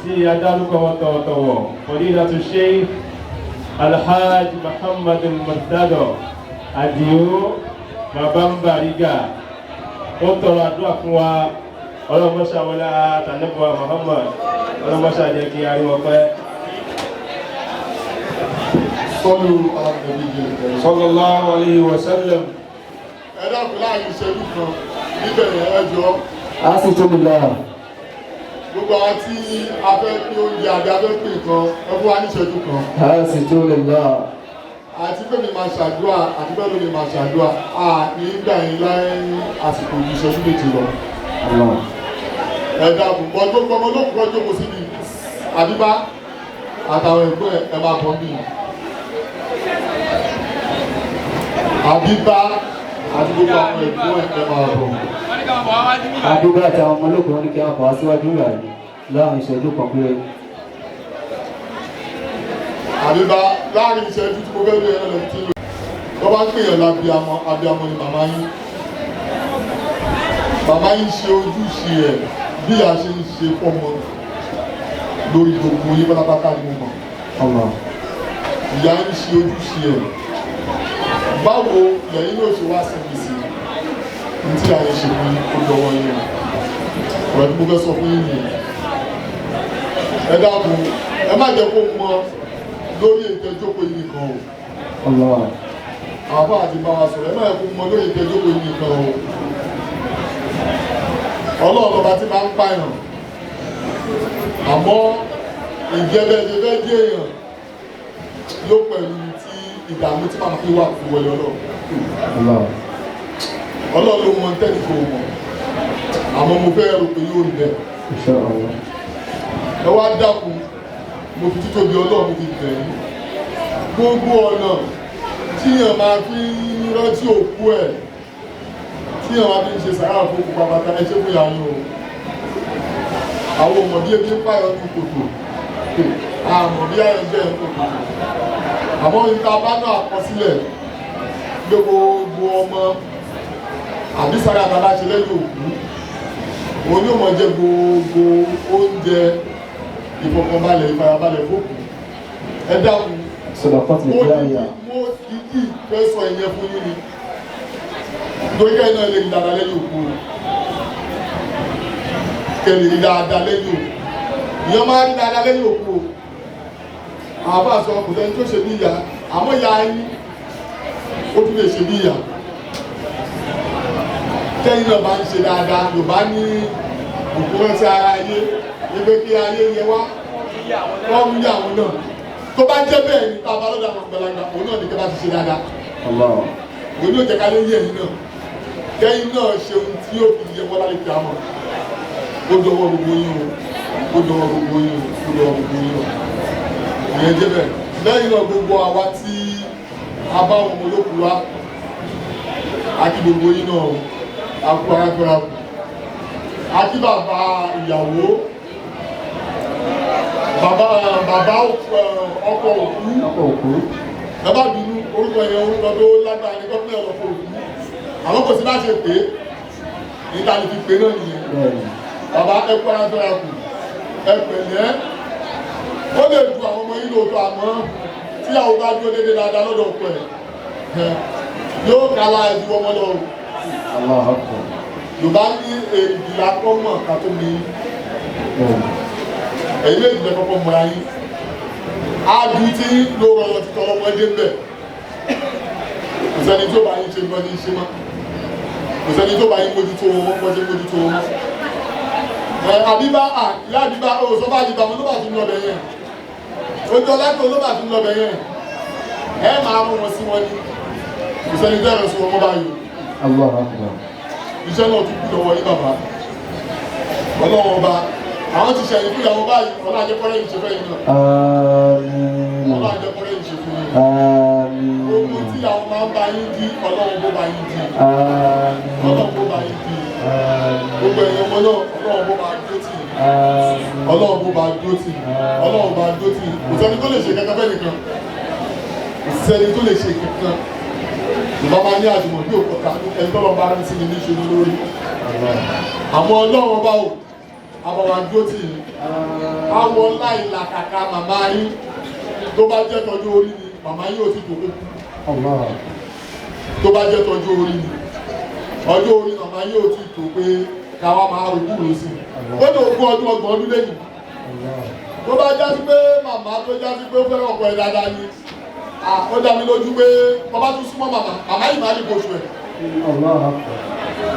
tí a dárúkọ wọn tọ̀wọ̀tọ̀wọ̀, Fadilatu Sheikh Alhaj Muhammad Murtado Adio, bàbá ń Bàrígà, ó tọrọ àdúrà fún wa. Ọlọ́mọṣà wọlé àtànẹ́bùwà Muhammad, ọlọ́mọṣà jẹ́ kí ariwo pẹ́. صلوا على النبي الكريم. صلى الله عليه وسلم. Ẹ dákun, láàrin ìṣẹ́jú kan níbẹ̀ yẹn, ẹ jọ̀ọ́. Asitullah. Gbogbo àwọn tí a fẹ́ pín oúnjẹ àbí a fẹ́ pín nǹkan, ẹ fún wa ní ìṣẹ́jú kan. Asitullah. Àti pé mi máa ṣàdúrà àti bẹ́ẹ̀ ló mi máa ṣàdúrà, à ní gbà yín láyé àsìkò ju ìṣẹ́jú 2 lọ. Allah. Ẹ dákun, bọ́ gbogbo ọmọ olókùn kan jókòó síbi àbíbá àtàwọn ẹ̀gbọ́n ẹ̀, ẹ máa bọ̀ bí. Àbíbá Àti gbogbo àwọn ẹ̀gbọ́n ẹ̀ máa bọ̀. Àdúgbò àti àwọn ọmọ ológun wọn ní kí wọ́n bọ̀ wá síwájú rẹ̀ láàrin ìṣẹ́jú kan péré. Àbíbá láàrin ìṣẹ́jú tí mo fẹ́ lóye ẹ̀rọ tí lò. Tó bá ń pèèyàn lábíamọ, abíamọ ni màmá yín. Màmá yín ṣe ojúṣe ẹ̀ bí a ṣe ń ṣe fọ́mọ lórí gbogbo yín pátápátá ni mo mọ̀. Allah. Ìyá yín ṣe ojúṣe ẹ̀. Báwo lẹ́yìn náà ṣe wá sinmi sí ní tí àyè ṣe fún yín ó dọwọ́ yín o. Ọ̀rọ̀ tí mo fẹ́ sọ fún yín nìyẹn. Ẹ dákun, ẹ má jẹ́ kó mọ lórí ìtẹ́jókòó yìí nìkan o. Allah. Àbá àti bá wa sọ̀rọ̀, ẹ má yẹ kó mọ lórí ìtẹ́jókòó yìí nìkan o. Ọlọ́run ọba tí máa ń pààyàn. Àmọ́ ìjẹ́ bẹ́ẹ̀ ṣe fẹ́ jẹ́ èèyàn yóò pẹ̀lú tí ìdààmú tí màmá fi wà fún wọlé Ọlọ́run. Allah. Ọlọ́run ló mọ tẹ́nì kò mọ̀. Àmọ́ mo fẹ́ rò pé yóò rí bẹ́ẹ̀. Insha Allah. Ẹ wá dákun, mo fi títóbi Ọlọ́run fi bẹ̀ yín. Gbogbo ọ̀nà tíyàn máa fi ń rántí òkú ẹ̀, tíyàn máa fi ń ṣe sàárà fún òkú pàpàtà, ẹ ṣe fún ìyá yín o. Àwọn ọmọ bí ebi ń pààyàn ní kòtò, àmọ̀ bí àyàn jẹ́ ń kòtò. Àmọ́ níta bá náà àkọsílẹ̀ pé gbogbo ọmọ àbí sàárà bàbá ṣe lẹ́yìn òkú, òun yóò máa jẹ gbogbo oúnjẹ ìfọ̀kànbalẹ̀ ìfarabalẹ̀ fókù. Ẹ dákun, Sadaqat mo al-jariya. mo kìkì fẹ́ sọ ìyẹn fún yín ni. Torí kẹ́yìn náà lè rí dáadáa lẹ́yìn òkú o. Kẹ́ lè rí dáadáa lẹ́yìn òkú. Ìyẹn máa rí dáadáa lẹ́yìn òkú o. Àwọn bá sọ kò sẹ́ni tó ṣe bí ìyá, àmọ́ ìyá yín ó tún lè ṣe bí ìyá. Kẹ́yìn náà bá ń ṣe dáadáa, Yorùbá ní òkú rántí ara ayé, wípé kí ayé yẹ wá, wọ́n mú yà wọn náà. Tó bá jẹ́ bẹ́ẹ̀ ni tá a bá lọ́dọ̀ àwọn àgbàlagbà, òun náà ní kí a bá ti ṣe dáadáa. Allah. Òun yóò jẹ́ ká ló yé ẹ̀yin náà. Kẹ́yìn náà ṣe ohun tí yóò fi yẹ wọ́n lálẹ́ kí a mọ̀. Ó dọwọ́ gbogbo yín o, ó dọwọ́ gbogbo yín o, ó dọwọ́ gbogbo yín o. Ìyẹn jẹ́ bẹ́ẹ̀. Lẹ́yìn náà gbogbo àwa tí a bá ọmọ olókùú wa, a kí gbogbo yín náà o, a kú arákùnrin kù. A kí bàbá ìyàwó, bàbá bàbá ọkọ òkú. Ọkọ òkú. Ẹ bá bínú, orúkọ yẹn orúkọ tó lágbára ní gómìnà ọkọ òkú. Àwọn kò sí bá ṣe pé níta lè fi pé náà nìyẹn. Bẹ́ẹ̀ni. Bàbá ẹ kú ara fẹ́ra kù, ẹ pẹ̀lẹ́. Ó lè du àwọn ọmọ yín lóòótọ́, àmọ́ tíyàwó bá dúró déédéé dáadáa lọ́dọ̀ ọkọ ẹ̀, yóò kálá ẹ̀ ju ọmọ lọ. Allahu Akbar. Yorùbá ní èrìgì la kọ́ mọ̀ ká tó mi. Bẹ́ẹ̀ni. Ẹ̀yin lè jẹ́ kọ́kọ́ mọ́ra yín. Adu tí ló rọrọ ti tọrọ ọmọdé ń bẹ̀. Kò sẹ́ni tó bá yín ṣe bí wọ́n ti ń ṣe mọ́. Kò sẹ́ni tó bá yín mójútó wọn mọ́, wọ́n ti ń mójútó wọn mọ́. Ẹ Àbíbá à ìyá Àbíbá ó sọ fún Àbíbá wọn ló bá tún lọ bẹ̀ yẹn. Ojú ọlẹ́kọ̀ọ́ ló bá tún lọ bẹ̀ yẹn. Ẹ máa mú wọn sí wọn ni. Kò sẹ́ni tó ẹ̀rọ sí wọn mọ́ báyìí. Allahu Akbar. Iṣẹ́ náà tún kú lọ́wọ́ yín bàbá. Ọlọ́wọ́ ọba, àwọn ti ṣẹ̀yìn fún ìyàwó báyìí, ọlá àjẹkọ́rẹ́ yìí ṣe fẹ́ yìí náà. Àmín. Ọlá àjẹkọ́rẹ́ yìí ṣe fún yín. Àmín. Gbogbo tí àwọn máa ń bá yín dí, Ọlọ́run bó bá yín dí. Àmín. Ọlọ́run bó bá yín dí. Gbogbo ẹ̀yin ọmọ náà, Ọlọ́run bó bá dúró tì yín. Àmín. Ọlọ́run bó bá dúró tì yín. Ọlọ́run bá dúró tì yín. Kò sẹ́ni tó lè ṣe kankan fẹ́ nìkan. Kò sẹ́ni tó lè ṣe kankan. Ìbá máa ní àjùmọ̀ bí òkúta ẹni tọ́lọ́ bá rántí ni níṣe ní lórí. Àmọ́ Ọlọ́run ọba o, àbàwà dúró tì yín. Awọ láìlàkàkà màmá yín tó bá jẹ́ tọ́jú orí ni màmá yín ò ti dòkó kú. Allah. Tó bá jẹ́ tọ́jú orí ni ọjọ́ orí màmá yín ò ti tó pé káwa máa rògbò rò sí i. Ó lè ogún ọdún ọgbọ̀n ọdún lẹ́yìn. Tó bá jásí pé màmá tó jásí pé ó fẹ́ràn ọkọ ẹ̀ dáadáa ni, ó dá mi lójú pé bàbá tún súnmọ́ màmá, màmá yìí máa ní oṣù ẹ̀. Allahu Akbar.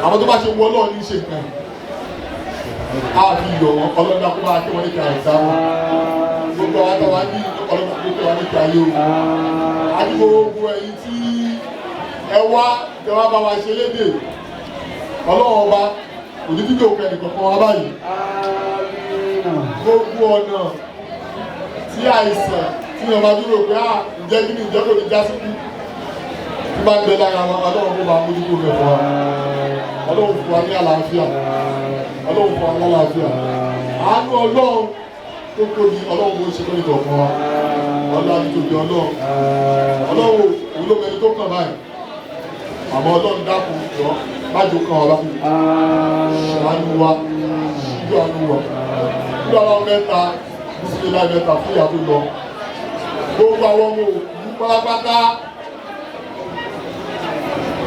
Àwọn tó bá ṣe wọ Ọlọ́run ní í ṣe nǹkan. A fi yọ̀ wọ́n, Ọlọ́run kó bá kí wọ́n ní kí àìsàn wọn. Gbogbo àwọn àtàwọn á ní Ọlọ́run kó kí wọ́n ní kí ayé o. Àti gbogbo ẹ̀yin tí ẹ wá tẹ wá bá wa ṣe léde. Ọlọ́run ọba kò ní dídò òkè nìkankan wá báyìí. Gbogbo ọ̀nà tí àìsàn tí wọ́n bá dúró pé à ǹjẹ́ kí ni ǹjẹ́ kò ní já sí kú. Tí bá ń bẹ lára wa, Ọlọ́run kó máa mójútó rẹ̀ fún wa. Ọlọ́run fún wa ní àlàáfíà. Ọlọ́run fún wa ní àlàáfíà. Àánú Ọlọ́run tó tóbi, Ọlọ́run kò ṣe lórí kọ̀ọ̀kan wa. Ọlọ́run tóbi Ọlọ́run. Ọlọ́run òun ló mẹni tó kàn báyìí. Àmọ́ Ọlọ́run dákun jọ májò kan ọ̀la. Ṣàánú wa, ṣíjú àánú wa. Ṣíjú àwọn mẹ́ta, bísímílà mẹ́ta fún ìyá tó lọ. Gbogbo àwọn ọmọ òkú pátápátá,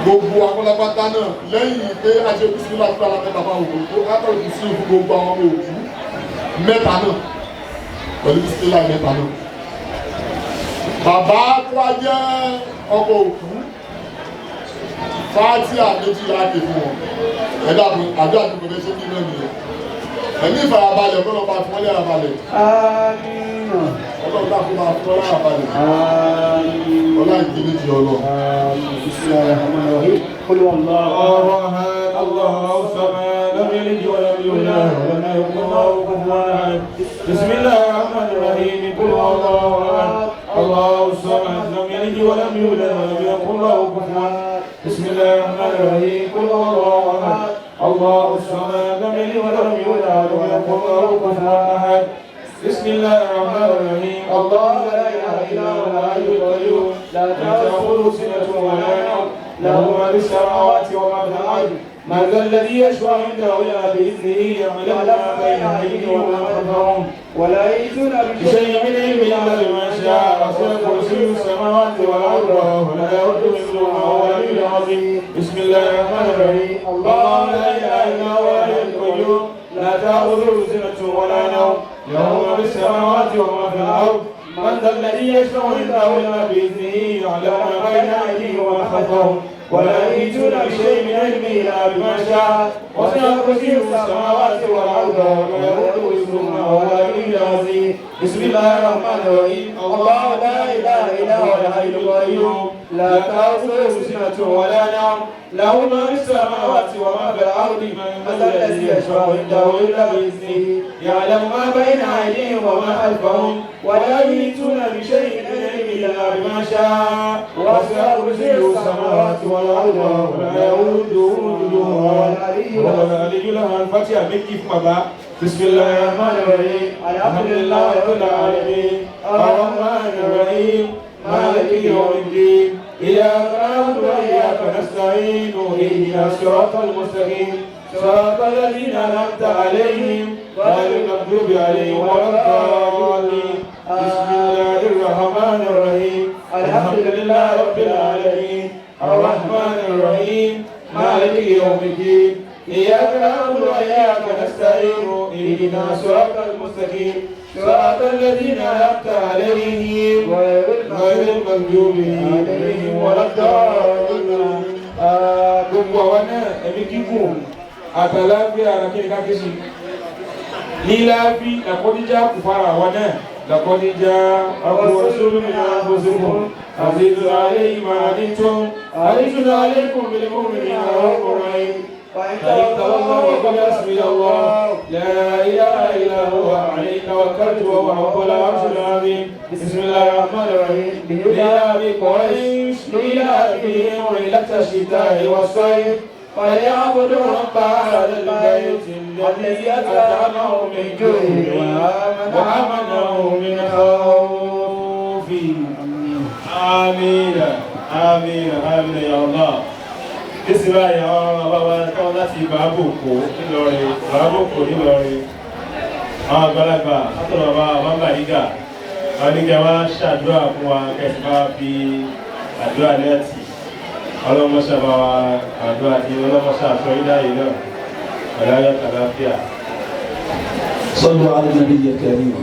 gbogbo akọ́lápátá náà lẹ́yìn pé a ṣe bísímílà fún àwọn mẹ́ta fún àwọn òkú, látọ̀ sí fún gbogbo àwọn ọmọ òkú mẹ́ta náà pẹ̀lú bísímílà mẹ́ta náà. Bàbá tó wá jẹ́ ọkọ òkú, fátíà méjì láti fún wọn. Ẹ̀dá mi, àdúrà tí mo fẹ́ ṣe kí náà nìyẹn. Ẹ̀mí ìfarabalẹ̀ kọ́ ló máa fún ọ ní àrabalẹ̀. Ọlọ́run dàkú máa fún ọ ní àrabalẹ̀. Ọlá ìdí méjì Ọlọ́run. قل هو الله أحد، الله الصمد، لم يلد ولم يولد ولم يكن له كفوا أحد. بسم الله الرحمن الرحيم. قل هو الله أحد، الله الصمد، لم يلد ولم يولد ولم يكن له كفوا أحد. بسم الله الرحمن الرحيم. قل هو الله أحد، الله الصمد، لم يلد ولم يولد ولم يكن له كفوا أحد. بسم الله الرحمن الرحيم. الله لا إله إلا هو الحي القيوم، لا تأخذه سنة ولا نوم، له ما في السماوات وما في الأرض، من ذا الذي يشفع عنده إلا بإذنه، يعلم ما بين أيديهم وما خلفهم ولا يأتون بشيء من علمه إلا بما شاء. وسع كرسيه السماوات والأرض ولا يؤوده حفظهما وهو العلي العظيم. بسم الله الرحمن الرحيم. الله لا إله إلا هو الحي القيوم، لا تأخذه سنة ولا نوم، له ما في السماوات وما في الأرض، من ذا الذي يشفع عنده إلا بإذنه، يعلم ما بين أيديهم وما خلفهم ولا يحيطون بشيء من علمه إلا بما شاء. وسع كرسيه السماوات والأرض ولا يؤوده حفظهما وهو العلي العظيم. بسم الله الرحمن الرحيم. الله لا إله إلا هو الحي القيوم، لا تأخذه سنة ولا نوم، له ما في السماوات وما في الأرض، من ذا الذي يشفع عنده إلا بإذنه، يعلم ما بين أيديهم وما خلفهم ولا يحيطون بشيء من علمه إلا بما شاء. وسع كرسيه السماوات والأرض ولا يؤوده حفظهما وهو العلي العظيم. الفاتحة méjì fún bàbá. بسم الله الرحمن الرحيم. الحمد لله رب العالمين، الرحمن الرحيم، مالك يوم الدين، إياك نعبد وإياك نستعين، اهدنا الصراط المستقيم، صراط الذين أنعمت عليهم غير المغضوب عليهم ولا الضالين. بسم الله الرحمن الرحيم. الحمد لله رب العالمين، الرحمن الرحيم، مالك يوم الدين، إياك نعبد وإياك نستعين، اهدنا الصراط المستقيم، صراط الذين أنعمت عليهم غير المغضوب عليهم ولا الضالين. Gbogbo àwa náà, ẹ̀mí gígùn àtàláfíà kí ni ká ké sí líláàbí làkọ́díjà kò fara àwa náà. Làkọ́díjà رسول من أنفسكم عزيز عليه ما عنتم حريص عليكم بالمؤمنين رؤوف رحيم. فإن تولوا فقل حسبي الله لا إله إلا هو، عليه توكلت وهو رب العرش العظيم. بسم الله الرحمن الرحيم. لإيلاف قريش إيلافهم رحلة الشتاء والصيف، فليعبدوا رب هذا البيت الذي أطعمهم من جوع وآمنهم من خوف. آمين آمين آمين يا الله. Nísìnyí báyìí, àwọn bàbá wa káwọn láti Bàábòkó ńìlọrin, Bàábòkó ńìlọrin, àwọn àgbàlagbà látọ̀dọ̀ bàbá bàbá àwọn oníkẹ́ wa ṣàdúrà fún wa, kẹsì bá fi àdúrà náà tì. Ọlọ́mọṣà bá wa àdúrà tí ọlọ́mọṣà sọ yín yìí náà ọ̀láyọ̀ tàlàáfíà. صلوا على النبي الكريم.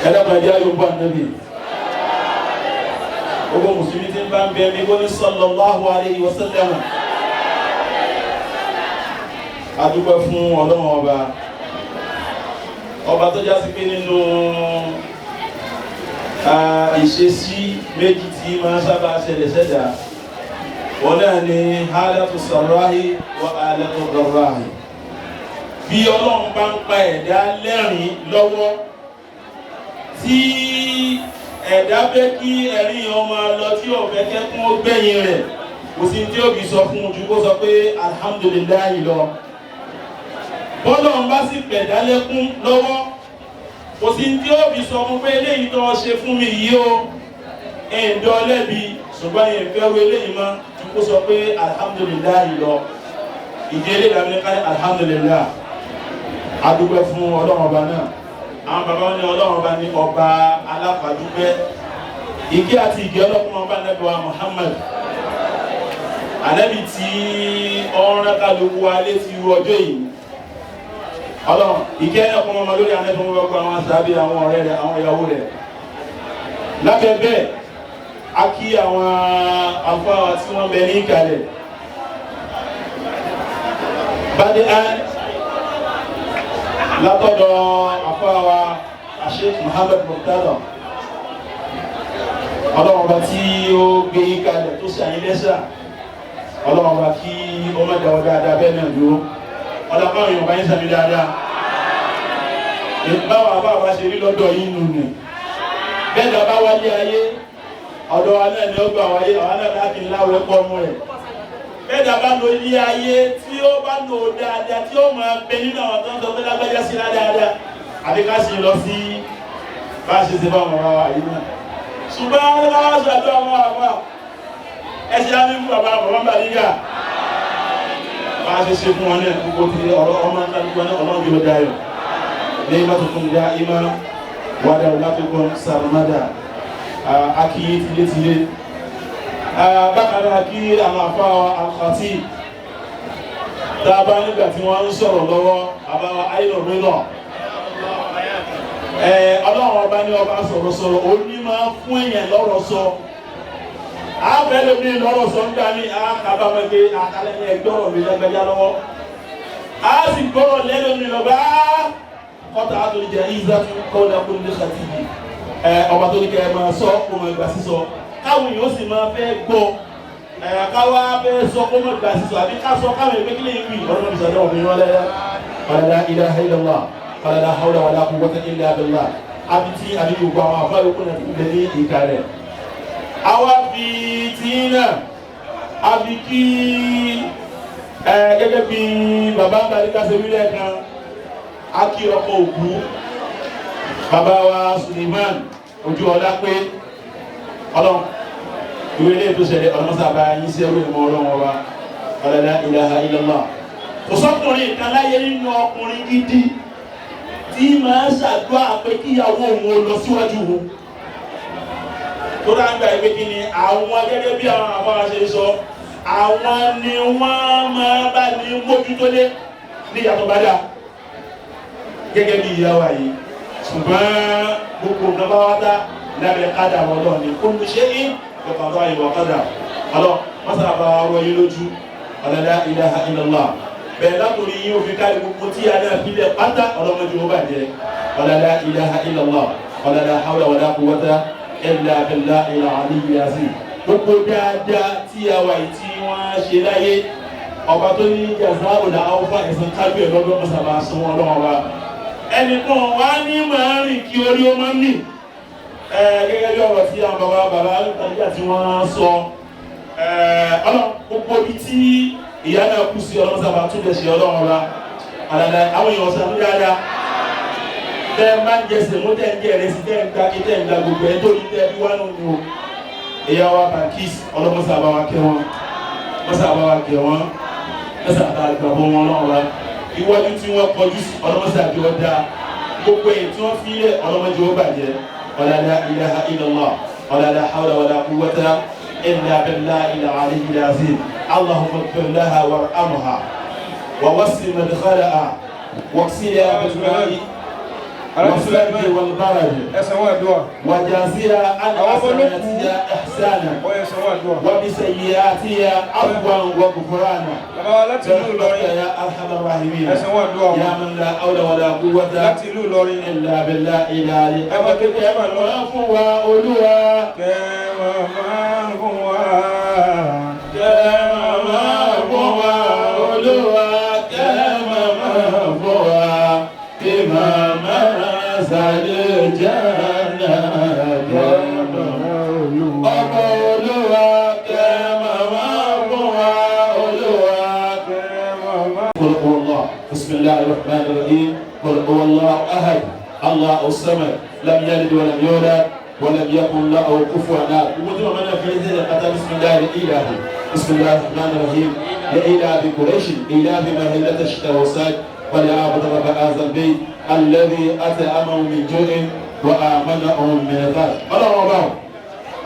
Ẹlẹ́kùn ẹjẹ́ ayé bá nàbì. Gbogbo mùsùlùmí tí ń bá ń bẹ ní kó ní صلى الله عليه وسلم. A dúpẹ́ fún Ọlọ́run ọba. Ọba tó já sí pé nínú ìṣesí méjì tí máa ń sábà ṣẹlẹ̀ sẹ́dá. Wọ́n náà ní حالة السراء وحالة الضراء. Bí Ọlọ́run bá ń pa ẹ̀dá lẹ́rìn lọ́wọ́, tí Ẹ̀dá fẹ́ kí ẹ̀rín yẹn máa lọ tí ò fẹ́ kẹ́kún ó gbẹ̀yìn rẹ̀, kò sí tí ó fi sọ fún un ju kó sọ pé alhamdulillahi lọ. Bọ́lọ̀ ń bá sì pẹ̀dá lẹ́kún lọ́wọ́, kò sí tí ó fi sọ fún pé eléyìí tó ṣe fún mi yìí o, ẹ̀ǹdọ́ lẹ́bi, ṣùgbọ́n yẹn fẹ́ wo eléyìí mọ́ ju kó sọ pé alhamdulillahi lọ. Ìdí eléyìí làwọn ní ká ní alhamdulillah. Adúpẹ́ fún Ọlọ́run ọba náà. Àwọn bàbá wọn ní Ọlọ́run ọba ní ọba aláfàdúpẹ́. Ìkẹ́ àti ìgẹ́ ọlọ́kùnrin ọba nẹ́bí wa Muhammad, ànẹ́bí tí ọ̀rán kálukú wa létí irú ọjọ́ yìí. Ọlọ́run ìkẹ́ ọkùnrin ọmọ lórí ànẹ́bí wọn gbọ́ àwọn sábẹ́ àwọn ọ̀rẹ́ rẹ̀, àwọn ìyàwó rẹ̀. Lábẹ́ bẹ́ẹ̀, a kí àwọn àlùfáà tí wọ́n bẹ ní ìkàlẹ̀. Bádé á látọ̀dọ̀ àfáà Sheikh Muhammad Murtada, Ọlọ́run ọba tí ó gbé yín kalẹ̀ tó ṣe àyín lẹ́sà, Ọlọ́run ọba kí ó má dáwọ́ dáadáa bẹ́ẹ̀ náà dúró. Ọlọ́run báwọn èèyàn bá yín sàmì dáadáa. Báwọn àbá wa ṣe rí lọ́dọ̀ yín nù nù. Bẹ́ẹ̀ ni ọba wálé ayé, ọ̀dọ̀ wa náà ni ó gbà wáyé, àwa náà láti láwọ̀ ẹ̀kọ́ ọmọ rẹ̀. Bẹ́ẹ̀ ni ọba lo ilé ayé tí ó bá lò dáadáa tí ó máa bẹ nínú àwọn tó ń sọ pé lágbájá sí dáadáa, àbí ká sì lọ sí bá a ṣe ṣe bá wọn wá yìí náà. Ṣùgbọ́n aláwọ̀ ṣàdúrà wọn àbá ẹsẹ̀ á ní fún bàbá bàbá Bàrígà, bá a ṣe ṣe fún wọn náà gbogbo ti ọ̀rọ̀ ọmọ kálukú náà Ọlọ́run bí ó dayọ̀. Lẹ́yìn bá tuntun dá imá wàdà látúkọ̀ sàrùmádà akíyé tilétilé. Bákan náà kí àwọn afá àkàtì tá a bá nígbà tí wọ́n ń sọ̀rọ̀ lọ́wọ́ àbáwá ayélujára náà. Ọlọ́run ọba ní ọba sọ̀rọ̀sọ̀rọ̀, ó ní máa fún èèyàn lọ́rọ̀ sọ. Àbẹ̀lẹ̀ mi lọ́rọ̀ sọ ń gbà mí, àkàbàmọ̀ pé àkàlẹ̀ ní ẹgbọ́rọ̀ mi lẹ́gbẹ̀já lọ́wọ́. A sì gbọ́rọ̀ lẹ́nu mi lọ́ba kọ́tà àtòlíjà ìzá fún kọ́lá kó ní sàtìyì. Ọba tó ní kẹ́ ẹ máa sọ kó máa gbà sísọ. Káwọn èèyàn sì máa fẹ́ gbọ́. Káwá fẹ́ sọ kó máa gbà sísọ àbí ká sọ káwọn èèyàn kékeré yìí wì. Ọlọ́run mi sọ̀rọ̀ mi rán lẹ́yà. La ilaha illallah. La hawla wala quwwata illa billah. Àbí tí àbí gbogbo àwọn àfáà yòókù náà ti lè ní ìkàlẹ̀. Àwa fi tí náà, àbí kí gẹ́gẹ́ bí bàbá Bàrígà ṣe wílẹ̀ kan, a kí ọkọ̀ òkú bàbá wa Suleiman ojú ọlá pé Ọlọ́run ìwé ilé ètò ìṣẹ̀lẹ̀ ọlọ́mọsábà yín sí ẹrú ìmọ̀ Ọlọ́run ọba. La ilaha illallah. Kò sọ́kùnrin kan láyé nínú ọkùnrin gidi tí máa ń ṣàdúrà pé kíyàwó òun ó lọ síwájú òun. Tó dá ń gba ìwé kí ni àwọn gẹ́gẹ́ bí àwọn àbára ṣe sọ, àwọn ni wọ́n máa bá ní mójútó lé ní ìyàtọ̀ bá dà gẹ́gẹ́ bí ìyá wa yìí. Ṣùgbọ́n gbogbo nǹkan bá wá dá lábẹ́ kádà wọn lọ ní kullu shay'in bi qada'i wa qadar. Ọlọ́ wọ́n sábà rọ yín lójú. La ilaha illallah. Bẹ́ẹ̀ látòrí yín ó fi kárí gbogbo tí a náà fi lẹ̀ pátá ọlọ́mọdé ó bàjẹ́. La ilaha illallah. La hawla wala quwwata illa billahi al-aliyyil azim. Gbogbo dáadáa tí a wà yìí tí wọ́n ṣe láyé, ọba tó ní jazaa'ul awfa ẹ̀sán kájú ẹ̀ lọ́dún ọ̀sàbà sún wọn lọ́wọ́ wa. Ẹnìkan wá ní máa rìn kí orí ó máa mì. Gẹ́gẹ́ bí ọ̀rọ̀ tí àwọn bàbá bàbá Bàrígà tí wọ́n sọ, ọlọ́run gbogbo ibi tí ìyá náà kú sí ọlọ́run sábà tún lè ṣe ọlọ́run ọba. Àdàdà àwọn èèyàn sàmú dáadáa. Tẹ́ ẹ máa ń jẹ sèmó, tẹ́ ń jẹ ìrẹsì, tẹ́ ń gba kí tẹ́ ń gba gbogbo ẹ̀ tó ní tẹ́ bí wá nù ní o. Ìyá wa Bankis ọlọ́run sábà wa kẹ́ wọn, wọ́n sábà wa kẹ́ wọn, wọ́n sábà gbà bọ́ wọn lọ́wọ́ wa. Iwájú tí wọ́n kọjú sí ọlọ́run sábà jọ dáa. Gbogbo èyí tí wọ́n fi lẹ̀ ọlọ́run jọ bàjẹ́. La ilaha illallah. La hawla wala quwwata illa billahi al-aliyyil azim. اللهم اغفر لها وارحمها ووسع مدخلها واغسلها بالماء والثلج والبرد وجازها عن حسناتها احسانا وبسيئاتها عفوا وغفرانا برحمتك يا ارحم الراحمين يا من لا حول ولا قوة الا بالله العلي. Mama Sale Jana. هو الله أحد الله الصمد لم يلد ولم يولد ولم يكن له كفوا أحد. بسم الله الإله بسم الله الرحمن الرحيم لإله قريش إله مهلة الشتاء والصيف فليعبد رب هذا البيت الذي أطعمهم من جوع وآمنهم من عذاب. Ọlọ́run ọba o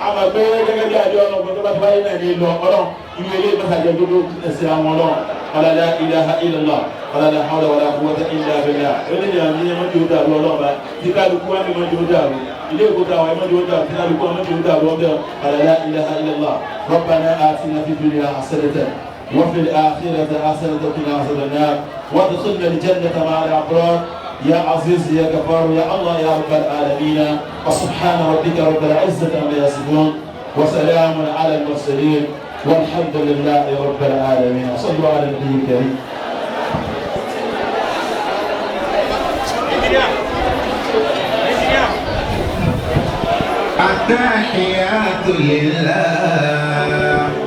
a máa gbé gẹ́gẹ́ bí àjọ ọlọ́run tó bá ti wáyé náà ní lọ ọlọ́run irú ilé ìmọ̀sàjẹ́ dúdú ẹsẹ̀ àwọn ọlọ́run ọ̀làlá ilaha illallah ọ̀làlá hawla wàlá quwwata illa billah. Ó ní ìyàwó ní ẹmọ́jú ó dàrú ọlọ́run bá tí kálukú wá ní ẹmọ́jú ó dàrú ilé ìkóta àwọn ẹmọ́jú ó dàrú tí kálukú ẹmọ́jú ó dàrú ọbẹ̀ ọ̀làlá ilaha illallah. Rabbana atina fid dunya hasanatan wa fil akhirati hasanatan wa qina adhaban nar وادخلنا الجنة مع الأبرار يا عزيز يا غفار يا الله يا رب العالمين. وسبحان ربك رب العزة عما يصفون وسلام على المرسلين والحمد لله رب العالمين. صلوا على النبي الكريم. التحيات لله.